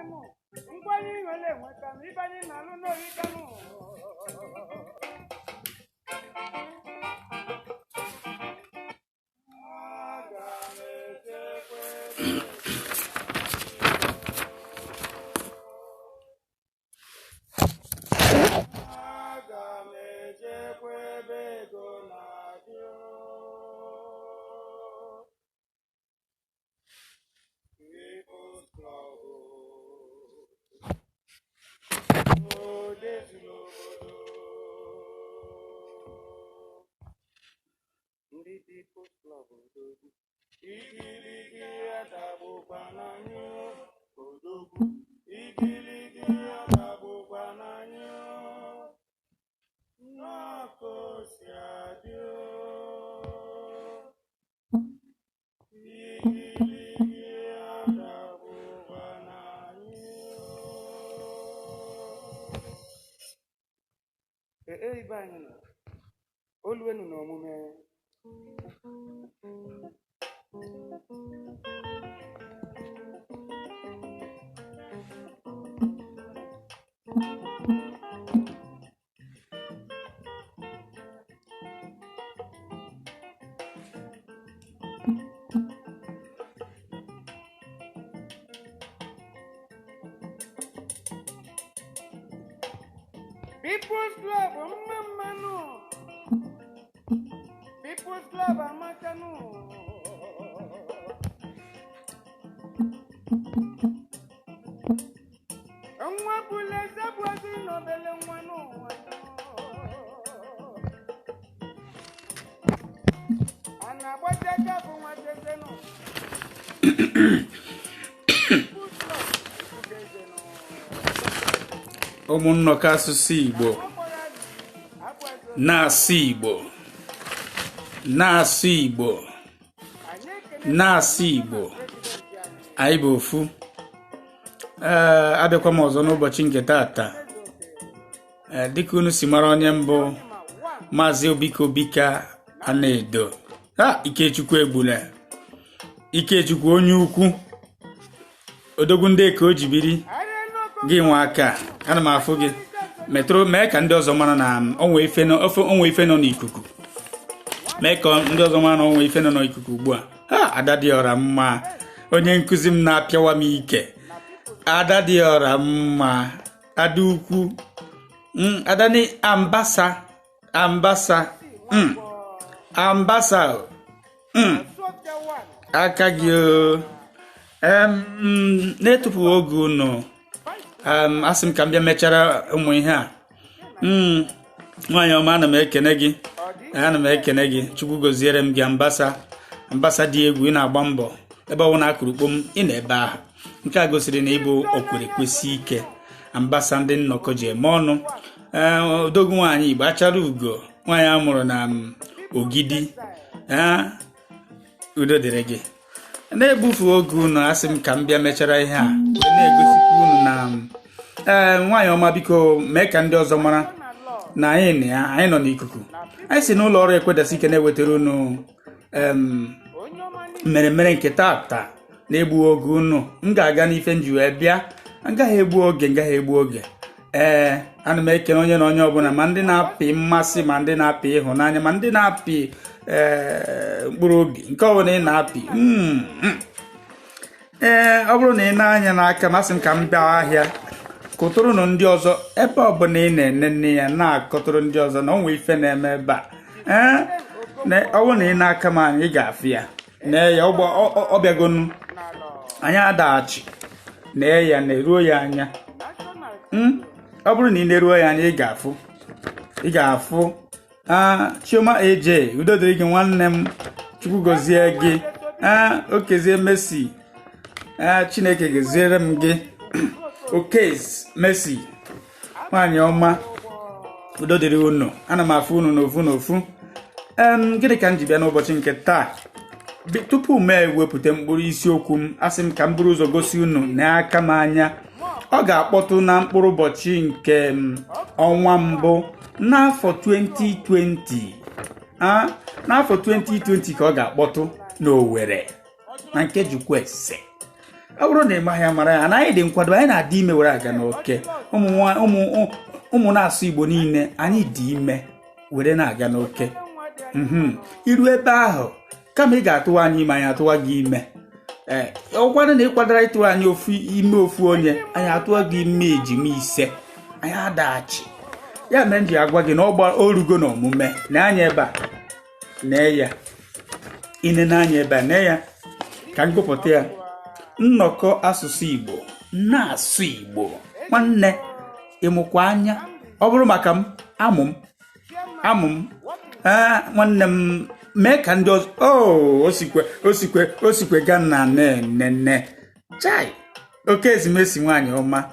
nụ ngwa anyị nwere enweta na ibe anyị na-alụ n'orika nụ. Aga m echekwa aga m echekwa ebe ego na-adị o. People's Club o dezuru obodo. Ndị People's Club odogwu, igirigi adagbukwa n'anyị odogwu, igirigi adagbukwa n'anyị nnọkọ si adị o. Igirigi adagbukwa n'anyị o. Ee, ibe anyị nọ oluenu na omume. People's Club mma mmanụ, People's Club amakanụ. Nwa bụla eze bụ ozi n'obele nwa n'ụwa a na-agbaji aka bụ nwa jezenụ. People's Club bụ ezenụ. Ụmụ nnọkọ asụsụ Igbo na-asụ Igbo, na-asụ Igbo, na-asụ Igbo. Anyị bụ ofu. Ee, abịakwa m ọzọ n'ụbọchị nke taata. Ee, dịka unu si mara, onye mbụ, Maazị Obika Obika Anaedo ha, Ikechukwu Egbule, Ikechukwu onye ukwu, odogwu ndị ka o ji biri gị nwe aka. Ana m afụ gị metụrụ mee ka ndị ọzọ mara na onwe ife nọ onwe ife nọ n'ikuku. Mee ka ndị ọzọ mara na onwe ife nọ n'ikuku ugbu a. Ha, ada dị ọra mma, onye nkụzi m na-apịawa m ike. Ada dị ọra mma, ada ukwu. Ada ni ambasa ambasa ambasa aka gị o. Na-etufughị oge unu, asị m ka m bịa mechara ụmụ ihe a. Nwaanyị ọma, ana m ekene gị, ana m ekene gị. Chukwu goziere m gị. Ambasa ambasa dị egwu, ị na-agba mbọ ebe ọ na akụrụ kpom ị na ebe ahụ. Nke a gosiri na ịbụ okwere kwesị ike. Ambasa ndị nnọkọ ji eme ọnụ. Ee, odogwu nwaanyị Igbo, achara ugo nwaanyị a mụrụ na Ogidi. Ee, udo dịrị gị. Na-ebufu oge unu, asị m ka m bịa mechara ihe a wee na-egosikwa unu na ee, nwaanyị ọma, biko mee ka ndị ọzọ mara na anyị na ya, anyị nọ n'ikuku. Anyị si n'ụlọ ọrụ Ekwedasi Ike na-ewetara unu mmeremere nke tata. Na-egbu oge unu, m ga-aga n'ife nji wee bịa. Ngaghị egbu oge, ngaghị egbu oge. Ee, ana m ekene onye na onye ọbụla, ma ndị na-apị mmasị, ma ndị na-apị ịhụnanya, ma ndị na-apị ee mkpụrụ obi, nke ọbụla ị na-apị. Ee, ọ bụrụ na ị na-anya n'aka m, asị m ka m bịa ahịa kụtụrụnụ ndị ọzọ ebe ọbụla ị na-ene nne ya, na-akọtụrụ ndị ọzọ na onwe ife na-eme ebe a. Ee, ọ bụrụ na ị na-aka m anya, ị ga-afụ ya. Nee ya, ọ bịagonu. Anyị adaghachi. Nee ya, na-eruo ya anya. Ọ bụrụ na ị na-eruo ya anya, ị ga-afụ, ị ga-afụ. Ah, Chioma AJ, udo dịrị gị nwanne m, Chukwu gọzie gị. Ah, Okezie Messi, ah, Chineke gọziere m gị. Okez Messi, nwaanyị ọma, udo dịrị unu. Ana m afụ unu n'ofu n'ofu. Gịnị ka m ji bịa n'ụbọchị nke taa? Tupu m ewepụta mkpụrụ isiokwu m, asị m ka m buru ụzọ gosi unu n'aka m anya. Ọ ga-akpọtụ na mkpụrụ ụbọchị nke ọnwa mbụ n'afọ 2020. A n'afọ 2020 ka ọ ga-akpọtụ n'Owerri na nke Jukwese. Ọ bụrụ na ị maghị ya, mara ya na anyị dị nkwado. Anyị na-adị ime were aga n'oke. Ụmụ na-asụ Igbo niile, anyị dị ime were na-aga n'oke. Iru ebe ahụ, kama ị ga-atụwa anyị ime, anyị atụwa gị ime. Ee, ọkwanụ na ịkwadara ịtụwa anyị ofu ime ofu onye, anyị atụwa gị ime ejima 5. Anyị adaghachi. Ya mere m ji agwa gị na ọgba orugo na omume na anya ebe a nee ya, inene anya ebe a nee ya, ka m gụpụta ya. Nnọkọ asụsụ Igbo, na-asụ Igbo nwanne, ịmụkwa anya. Ọ bụrụ maka m, amụ m, amụ m. Ee, nwanne m, mee ka ndị ọzọ o osikwe osikwe osikwe ga na nene chai oke ezimesi. Nwaanyị ọma,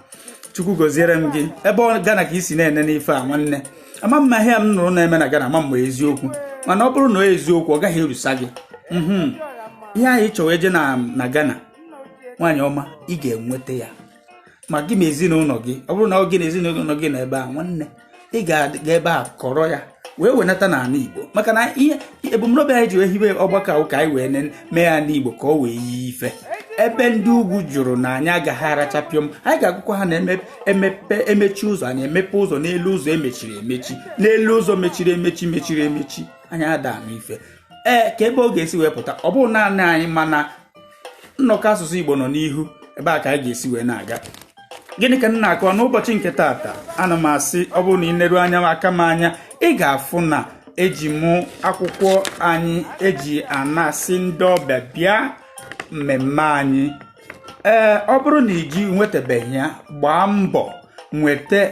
Chukwu goziere m gị. Ebe ọ Gana ka isi na-ene n'ife a, nwanne, ama mma ihe m nụrụ na-eme na Gana, ama mma eziokwu, mana ọ bụrụ na ọ eziokwu, ọ gaghị erusa gị. Ihe ahụ ị chọrọ eje na Gana, nwaanyị ọma, ị ga-enweta ya, ma gị ma ezinụlọ gị. Ọ bụrụ na ọ gị na ezinụlọ gị nọ ebe a, nwanne, ị ga-aga ebe a kọrọ ya wee wenata n'ala Igbo, maka na ihe ebumnobi anyị ji wee hibe ọgbakọ ahụ ka anyị wee mee ya n'Igbo, ka ọ wee yie ife. Ebe ndị ugwu jụrụ na anyị agaghị arachapịọm, anyị ga-agụkwa ha na emepe emechi ụzọ, anyị emepe ụzọ n'elu ụzọ emechiri emechi, n'elu ụzọ mechiri emechi, mechiri emechi. Anyị ada anụ ife. Ee, ka ebe ọ ga-esi wee pụta, ọ bụrụ naanị anyị, mana nnọkọ asụsụ Igbo nọ n'ihu ebe a ka anyị ga-esi wee na-aga. Gịnị ka m na-akọ n'ụbọchị nke taata? Ana m asị, ọ bụrụ na ị neru anya aka m anya, ị ga-afụ na eji mụ akwụkwọ anyị eji anasị ndị ọbịa bịa mmemme anyị. Ee, ọ bụrụ na iji nwetabeghị ya, gbaa mbọ nweta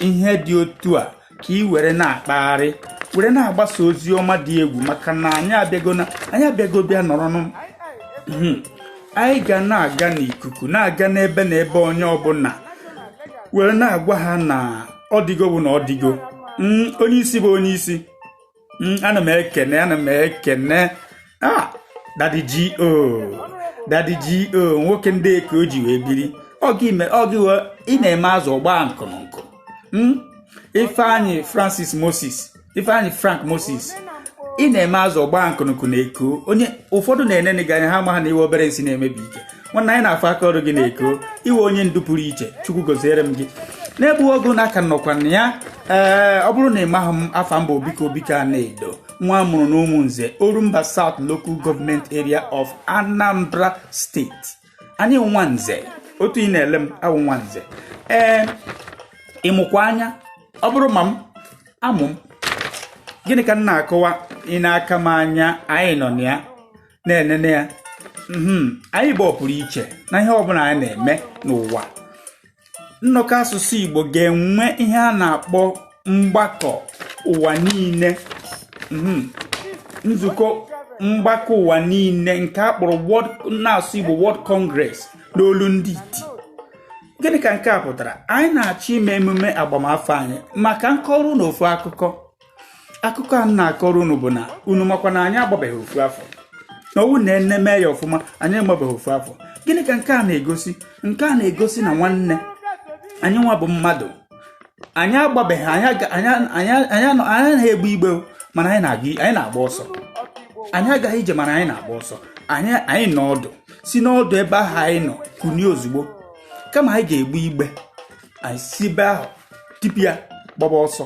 ihe dị otu a ka ị were na-akpagharị, were na-agbasa ozi ọma dị egwu, maka na anyị abịago, na anyị abịago bịa nọrọ. Anyị ga na-aga n'ikuku, na-aga n'ebe na ebe onye ọbụla, were na-agwa ha na ọdịgo bụ na ọdịgo. Onye isi bụ onye isi. Ana m ekene, ana m ekene a Daddy G.O, Daddy G.O, nwoke ndị eke o ji wee biri. Ọ gị ị na-eme azụ ọgba nkụnụnkụ. Ifeanyị Francis Moses, Ifeanyị Frank Moses, ị na-eme azụ ọgba nkụnụnkụ na eko. Onye ụfọdụ na-enene gị anya, ha ama ha na iwe obere nsị na-emebi ike. Nwanne, anyị na-afụ aka ọrụ gị na eko. Iwe onye ndu pụrụ iche. Chukwu goziere m gị. N'egbu oge na aka nnọkwa na ya. Ee, ọ bụrụ na ị maghị m, afa mba Obike Obike a na-edo nwa amụrụ na Ụmụnze, Orumba South Local Government Area of Anambra State. Anyị nwanze otu ị na-ele m awụ nwanze. Ee, ịmụkwa anya. Ọ bụrụ ma m amụ m, gịnị ka m na-akọwa? Ị na-aka m anya, anyị nọ na ya na-enene ya. Anyị bụ ọpụrụ iche na ihe ọbụla anyị na-eme n'ụwa. Nnọkọ asụsụ Igbo ga-enwe ihe a na-akpọ mgbakọ ụwa niile, nzukọ mgbakọ ụwa niile nke a kpọrọ World na-asụ Igbo World Congress n'olu ndị iti. Gịnị ka nke a pụtara? Anyị na-achọ ime emume agbamafọ anyị. Maka nkọrọ na ofu akụkọ, akụkọ a m na-akọrọ unu bụ na unu makwa na anyị agbabeghị ofu afọ, na owu na eneme ya ọfụma, anyị agbabeghị ofu afọ. Gịnị ka nke a na-egosi? Nke a na-egosi na nwanne anyị nwa bụ mmadụ, anyị agbabeghị, anyị anyị na-egbe igbe, mana anyị na-aga, anyị na-agba ọsọ. Anyị agaghị ije, mana anyị na-agba ọsọ. Anyị nọ ọdụ, si n'ọdụ ebe ahụ anyị nọ kunie ozugbo. Kama anyị ga-egbu igbe, anyị si ebe ahụ tipịa gbaba ọsọ.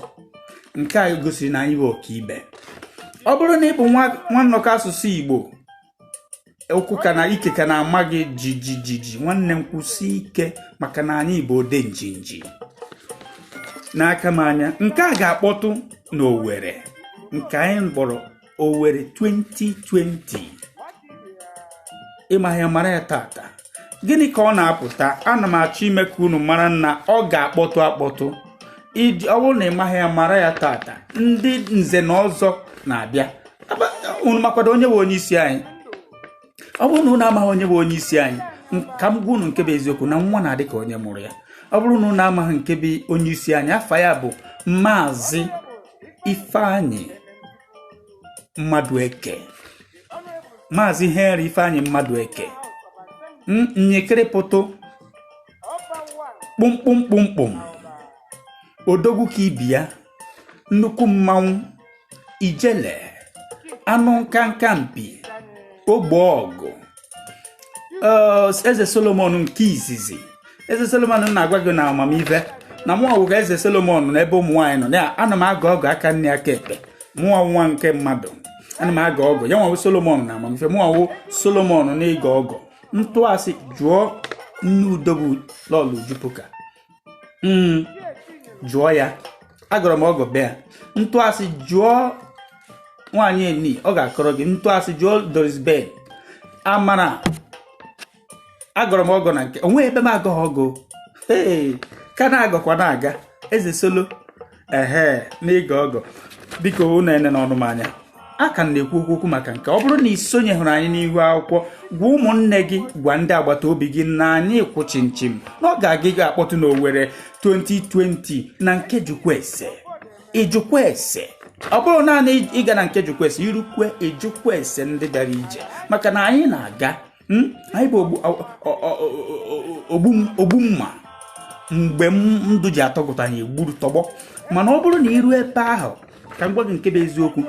Nke a gosiri na anyị bụ ọkaibe. Ọ bụrụ na ị bụ nwa nnọkọ asụsụ Igbo, ụkwụ ka na ike ka na-ama gị jijijiji, nwanne m, kwụsị ike, maka na anyị bụ ode njinji. N'aka m anya, nke a ga-akpọtụ n'Owerri, nke anyị kpọrọ Owerri 2020. Ịma ya, mara ya tata. Gịnị ka ọ na-apụta? Ana m achọ ime ka unu mara na ọ ga-akpọtụ akpọtụ. Iji ọ bụrụ na ị maghị ya, mara ya tata. Ndị nze na ọzọ na-abịa. Unu makwado onye bụ onye isi anyị? Ọ bụrụ na unu amaghị onye bụ onye isi anyị, ka m gwa unu nke bụ eziokwu, na nwa na-adị ka onye mụrụ ya. Ọ bụrụ na unu amaghị nke bụ onye isi anyị, afa ya bụ Maazị Ifeanyị Mmadụeke, Maazị Henry Ifeanyị Mmadụeke, nyekịrịpụtụ kpụmkpụm kpụmkpụm, odogwu ka ibi ya, nnukwu mmanwụ ijele, anụ nkanka mpi, ogbe ọgụ. Eze Solomon nke izizi. Eze Solomon na-agwa gị na amamife na mụnwa wụ ka eze Solomon na ebe ụmụ nwaanyị nọ ya. Ana m agọ ọgọ aka nne, aka ekpe. Mụnwa nwa nke mmadụ, ana m agọ ọgọ ya. Nwawo Solomon na amamife, mụnwa wụ Solomon na ịgọ ọgọ. Ntụasị, jụọ nne udo bụ Lọlọ Ujupuka. Jụọ ya, agọrọ m ọgọ be ya. Ntụasị, jụọ nwaanyị eni, ọ ga-akọrọ gị. Ntụasị, jụọ Doris Ben Amara, agọrọ m ọgọ na nke onwe ebe m agọghị ọgọ. Ee, ka na-agọkwa na-aga eze Solo ehe n'ịgọ ọgọ. Biko, unu ene n'ọnụ m anya, a ka m na-ekwu okwu maka nke ọ bụrụ na ị sonyehụrụ anyị n'ihu akwụkwọ, gwa ụmụnne gị, gwa ndị agbata obi gị na anyị kwụ chimchim na ọ ga-aga ịga akpọtụ n'Owerri 2020 na nke Jukwese. Ijukwa ese, ọ bụrụ naanị ịga na nke Jukwese, irukwe ejukwa ese ndị bịara ije, maka na anyị na-aga, anyị bụ ogbu mma. Mgbe ndụ ji atọgụta anyị egburu tọgbọ. Mana ọ bụrụ na iru ebe ahụ, ka m gwa gị nke bụ eziokwu,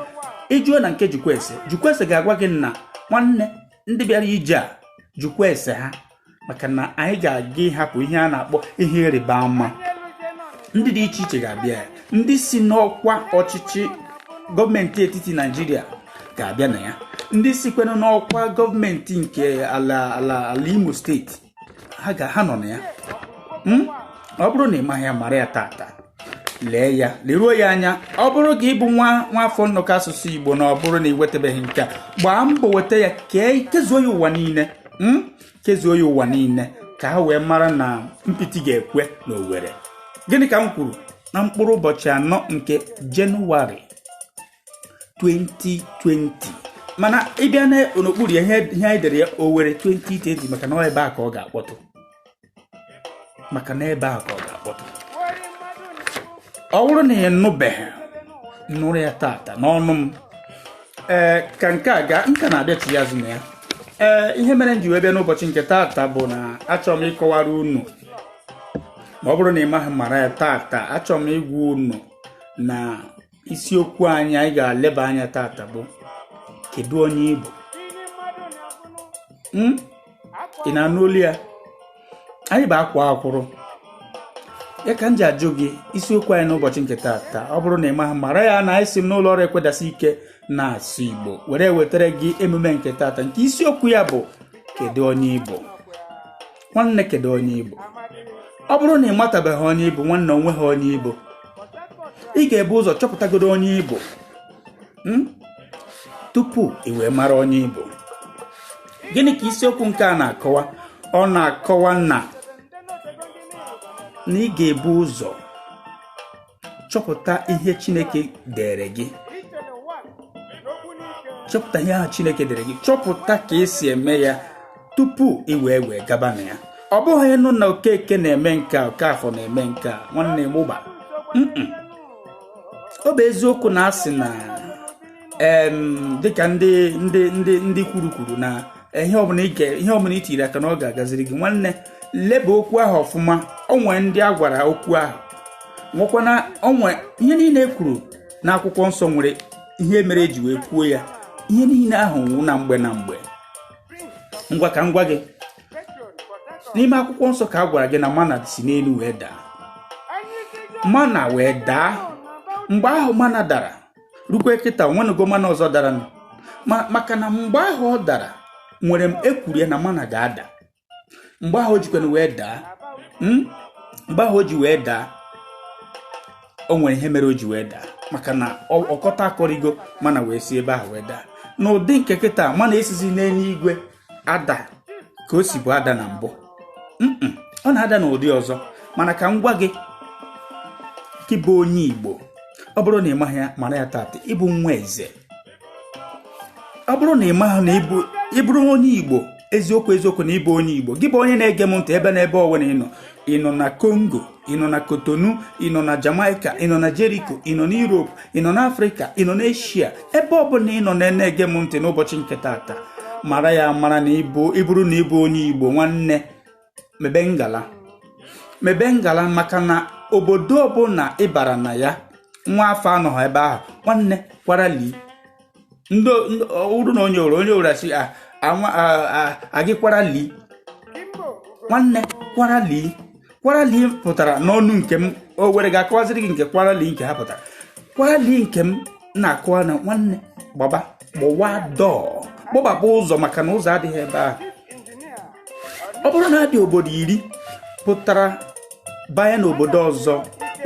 ịjụọ na nke Jukwese, Jukwese ga-agwa gị na nwanne ndị bịara ije a, jukwa ese ha, maka na anyị ga-aga ịhapụ ihe a na-akpọ ihe ịrịba ama. Ndị dị iche iche ga-abịa ya. Ndị si n'ọkwa ọchịchị gọọmenti etiti Naijiria ga-abịa na ya, ndị sikwanụ n'ọkwa gọọmenti nke ala Imo Steeti, ha ga ha nọ na ya. Ọ bụrụ na ị maghị ya, mara ya tata. Lee ya, leruo ya anya. Ọ bụrụ gị ịbụ nwa nwafọ nnọkọ asụsụ Igbo, na ọ bụrụ na ị wetabeghị nke a, gbaa mbọ weta ya, kee kezuo ya ụwa niile, Kezuo ya ụwa niile ka ha wee mara na mpịtị ga-ekwe n'Owerri. Gịnị ka m kwuru? Na mkpụrụ ụbọchị 4 nke Jenụwarị 2020. Mana ịbịa n'okpuru ya, ihe anyị dere ya Owerri 2020, maka na ọ ebe a ka ọ ga-akpọtụ, maka na ebe a ka ọ ga-akpọtụ. Ọ bụrụ na ị nụbeghị, nụrụ ya tata n'ọnụ m. Ee, ka nke a gaa, nka na-abịachi ya azụ na ya. Ee, ihe mere m ji wee bịa n'ụbọchị nke tata bụ na achọrọ m ịkọwara unu, ma ọ bụrụ na ị maghị, mara ya tata. Achọrọ m ịgwa unu na isiokwu anyị ga-eleba anya tata bụ: kedu onye ị bụ? Ị na-anụ olu ya? Anyị bụ akwa akwụrụ ya ka m ji ajụ gị isiokwu anyị n'ụbọchị nke tata. Ọ bụrụ na ị maghị, mara ya na anyị si m n'ụlọ ọrụ Ekwedasi Ike na-asụ Igbo were wetara gị emume nke tata, nke isiokwu ya bụ: kedu onye ị bụ? Nwanne, kedu onye ị bụ? Ọ bụrụ na ị matabeghị onye ị bụ, nwanne, onwe ha onye ị bụ, ị ga-ebu ụzọ chọpụtagodo onye ị bụ tupu ị wee mara onye ị bụ. Gịnị ka isiokwu nke a na-akọwa? Ọ na-akọwa na ị ga-ebu ụzọ chọpụta ihe Chineke dere gị, chọpụta ihe ahụ Chineke dere gị, chọpụta ka esi eme ya tupu ị wee gaba na ya. Ọ bụghị ịnụ na Okeke na-eme nke a, Okafọ na-eme nke a, nwanne, mụba. Ọ bụ eziokwu na asị na dịka ndị kwuru na ihe ọbụla ihe ọbụla i tiri aka na ọ ga-agaziri gị. Nwanne, leba okwu ahụ ọfụma. O nwee ndị a gwara okwu ahụ, nwekwana onwe ihe niile e kwuru n'akwụkwọ nsọ nwere ihe mere eji wee kwuo ya. Ihe niile ahụ nwụ na mgbe na mgbe. Ngwa, ka m gwa gị, n'ime akwụkwọ nsọ ka a gwara gị na mana si n'elu wee daa, mana wee daa. Mgbe ahụ mana dara, rukwe kịta, onwenugo mana ọzọ dara ma, maka na mgbe ahụ ọ dara nwere m ekwuru ya na mana ga-ada. Mgbe ahụ o jikwana wee daa, Mgbe ahụ o ji wee daa, o nwere ihe mere o ji wee daa, maka na ọkọta akọrigo, mana wee si ebe ahụ wee daa. N'ụdị nke kịta, mana esizi n'eluigwe ada ka o si bụ ada na mbụ. Ọ na-ada n'ụdị ọzọ. Mana ka m gwa gị, gị bụ onye Igbo, ọ bụrụ na ị maghị ya, mara ya tata, ịbụ nwa eze. Ọ bụrụ na ị maghị na ịbụ ịbụrụ onye Igbo, eziokwu eziokwu na ịbụ onye Igbo, gị bụ onye na-ege m ntị ebe na ebe ọbụla ị nọ, ị nọ na Congo, ị nọ na Cotonou, ị nọ na Jamaica, ị nọ na Jericho, ị nọ na Europe, ị nọ na Afrịka, ị nọ na Asia, ebe ọbụla ị nọ na-ege m ntị n'ụbọchị nke tata, mara ya mara na ịbụ ịbụrụ na ịbụ onye Igbo, nwanne, mebe ngala, mebe ngala, maka na obodo ọbụla ịbara na ya, nwa afọ anọghị ebe ahụ, nwanne, kwarali ndị ọrụ na onye owere, onye owere asị a Agị kwara li nwanne, kwara li, kwara li pụtara n'ọnụ nke m. O were ga-akọwaziri gị nke kwara li nke ha pụtara. Kwara li nke m na-akọwa na nwanne, gbaba gbọwa dọọ, gbọbapụ ụzọ, maka na ụzọ adịghị ebe ahụ. Ọ bụrụ na adị obodo 10 pụtara banye n'obodo ọzọ,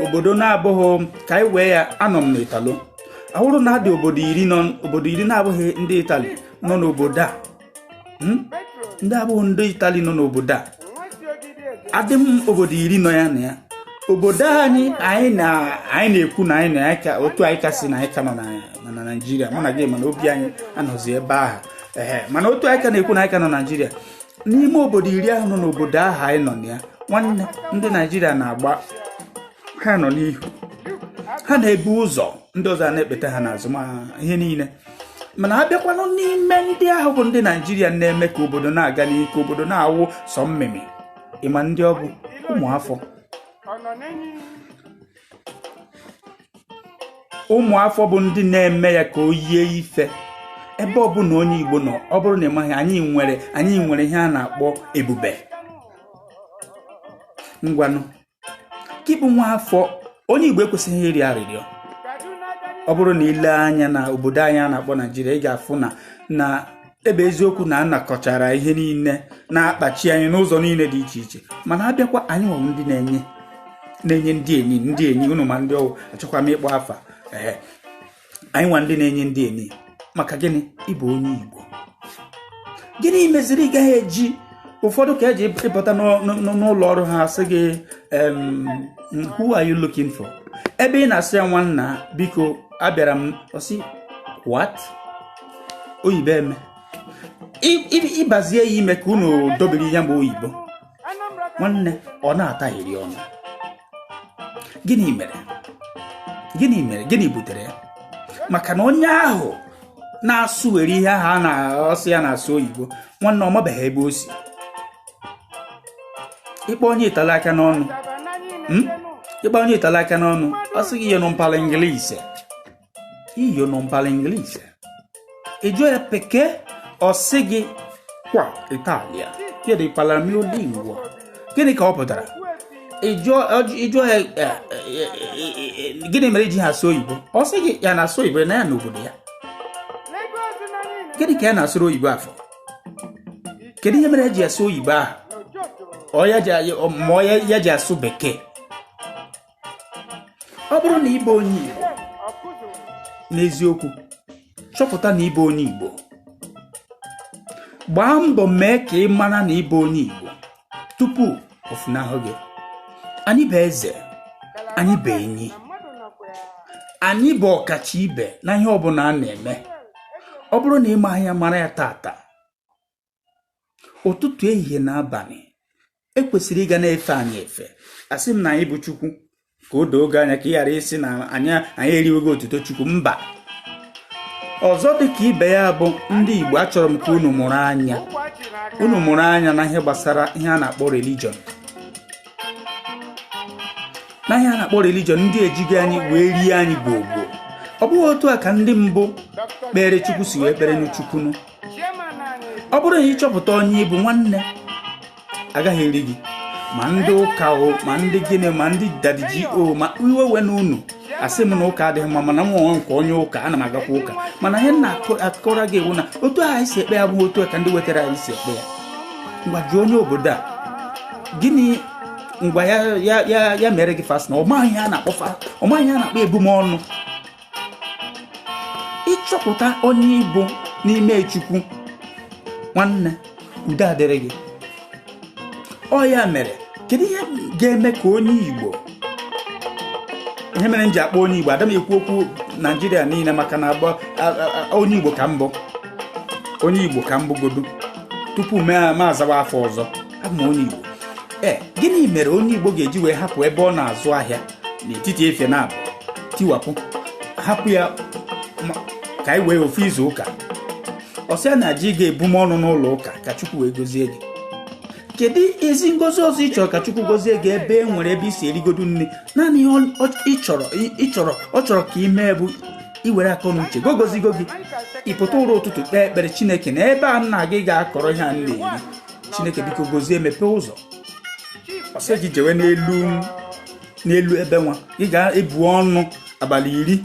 obodo na-abụghị ka anyị wee ya, anọ m n'Italo. Ọ bụrụ na adị obodo 10 nọ, obodo 10 na-abụghị ndị Itali nọ n'obodo a, ndị abụghị ndị Itali nọ n'obodo a, adị m obodo 10 nọ ya na ya obodo anyị. Anyị na-ekwu na anyị na ya ka otu anyị kasị na anyị ka nọ na Naịjirịa, mụ na gị, mana obi anyị anọzi ebe ahụ. Ee, mana otu anyị ka na-ekwu na anyị ka nọ Naịjirịa, n'ime obodo 10 ahụ nọ n'obodo ahụ anyị nọ na ya, nwanne, ndị Naịjirịa na-agba, ha nọ n'ihu, ha na-ebu ụzọ, ndị ọzọ a na-ekpeta ha n'azụ ma ihe niile. Mana abịakwanụ n'ime ndị ahụ bụ ndị Naịjirịa na-eme ka obodo na-aga n'ihu, ka obodo na-awụ sọ mmemme, ịma ndị ọ bụ ụmụafọ. Ụmụafọ bụ ndị na-eme ya ka o yie ife. Ebe ọ bụ na onye Igbo nọ, ọ bụrụ na ị maghị, anyị nwere ihe a na-akpọ ebube. Ngwanụ, ka ịbụ nwa afọ, onye Igbo ekwesịghị ịrịọ arịrịọ. Ọ bụrụ na ile anya na obodo anyị a na-akpọ Naijiria, ị ga-afụ na ebe eziokwu na anakọchara ihe niile na-akpachi anyị n'ụzọ niile dị iche iche, mana abịakwa anyị nwere ndị na-enye ndị enyi, ndị enyi unu ma ndị ọwụ, achọkwa m ịkpọ afa. Ee, anyị nwa ndị na-enye ndị enyi. Maka gịnị? Ịbụ onye Igbo, gịnị meziri ị gaghị eji ụfọdụ ka eji ịpụta n'ụlọ ọrụ ha sị gị, "Who are you looking for?" Ebe ị na-asị ya, "Nwanna, biko, abịara m," ọsị, "What?" Oyibo eme ịbazie ya ime ka unu dobiri ya bụ oyibo, nwanne, ọ na-ataghịrị ọnụ. Gịnị mere? Gịnị mere? Gịnị butere ya? Maka na onye ahụ na-asụwere ihe ahụ a na-asị ya na-asụ oyibo, nwanne, ọ mabeghị ebe o si. Ịkpọ onye Itali aka n'ọnụ, ịkpọ onye Itali aka n'ọnụ, ọ sị gị, "Io non parlo inglese, io non parlo inglese." Ị jụọ ya, "Perché?" Ọ sị gị, "Qua Italia io devo parlare mio lingua." Gịnị ka ọ pụtara? Ị jụọ ya, "Gịnị mere iji ha asụ oyibo?" Ọ sị gị ya na-asụ oyibo na ya n'obodo ya. Gịnị ka ya na-asụrụ oyibo afọ? Kedu ihe mere eji asụ oyibo ahụ? Ma ya ji asụ bekee. Ọ bụrụ na ịbụ onye Igbo n'eziokwu, chọpụta na ịbụ onye Igbo, gbaa mbọ mee ka ị mara na ịbụ onye Igbo tupu o funahụ gị. Anyị bụ eze, anyị bụ enyi, anyị bụ ọkacha ibe na ihe ọbụla a na-eme. Ọ bụrụ na ịma ahịa mara ya tata, ụtụtụ, ehihie na abalị, ekwesịrị ịga na-efe anyị efe. Asị m na anyị bụ Chukwu, ka o doo oge anya, ka ị ghara ịsị na anyị eriwego otuto Chukwu. Mba ọzọ dị ka ibe ya bụ ndị Igbo, achọrọ m ka unu mụrụ anya, unu mụrụ anya na ihe gbasara ihe a na-akpọ religion, na ihe a na-akpọ religion. Ndị ejighị anyị wee rie anyị gbogbo. Ọ bụghị otu a ka ndị mbụ kpere Chukwu si wee kpere n'Chukwunu. Ọ bụrụ na ịchọpụta onye ịbụ, nwanne, agaghị eri gị, ma ndị ụka o, ma ndị gịnị, ma ndị dadiji o, ma iwe we na unu. Asị m na ụka adịghị mma, mana m nwe nke onye ụka, ana m agakwa ụka. Mana ihe na-akọrọ gị ewu na otu a anyị si ekpe ya abụghị otu a ka ndị wetara anyị si ekpe ya. Ngwa, jụọ onye obodo a, gịnị? Ngwa, ya ya ya ya mere gị fast na ọ maghị ihe a na-akpọ ọ maghị ihe a na-akpọ ebumọnụ. Ịchọpụta onye ịbụ n'ime Chukwu, nwanne, udo adịrị gị. Ọ ya mere, kedu ihe ga-eme ka onye Igbo, ihe mere m ji akpọ onye Igbo, ada m ekwu okwu Naijiria niile, maka na agba onye Igbo ka mbụ, onye Igbo ka mbụ godu tupu ma azawa afọ ọzọ, abụ m onye Igbo. Ee, gịnị mere onye Igbo ga-eji wee hapụ ebe ọ na-azụ ahịa n'etiti efe na abụ tiwapụ, hapụ ya ka anyị wee ofu izu ụka, ọsị ya na ji ga-ebu m ọnụ n'ụlọ ụka ka Chukwu wee gozie gị? Kedu ezi ngozi ọzọ ị chọrọ ka Chukwu gozie gị, ebe e nwere ebe i si erigodu nri? Naanị ihe ọ chọrọ, ọ chọrọ ka ị mee bụ Iwere akọ na uche gị, ogozigo gị. Ịpụta ụra ụtụtụ, kpee ekpere, Chineke, na ebe a m na-aga, ị ga-akọrọ ihe a m na-eri, Chineke biko gozie, mepee ụzọ. Ọ sị gị jewe n'elu n'elu ebe nwa ị ga-ebu ọnụ abalị 10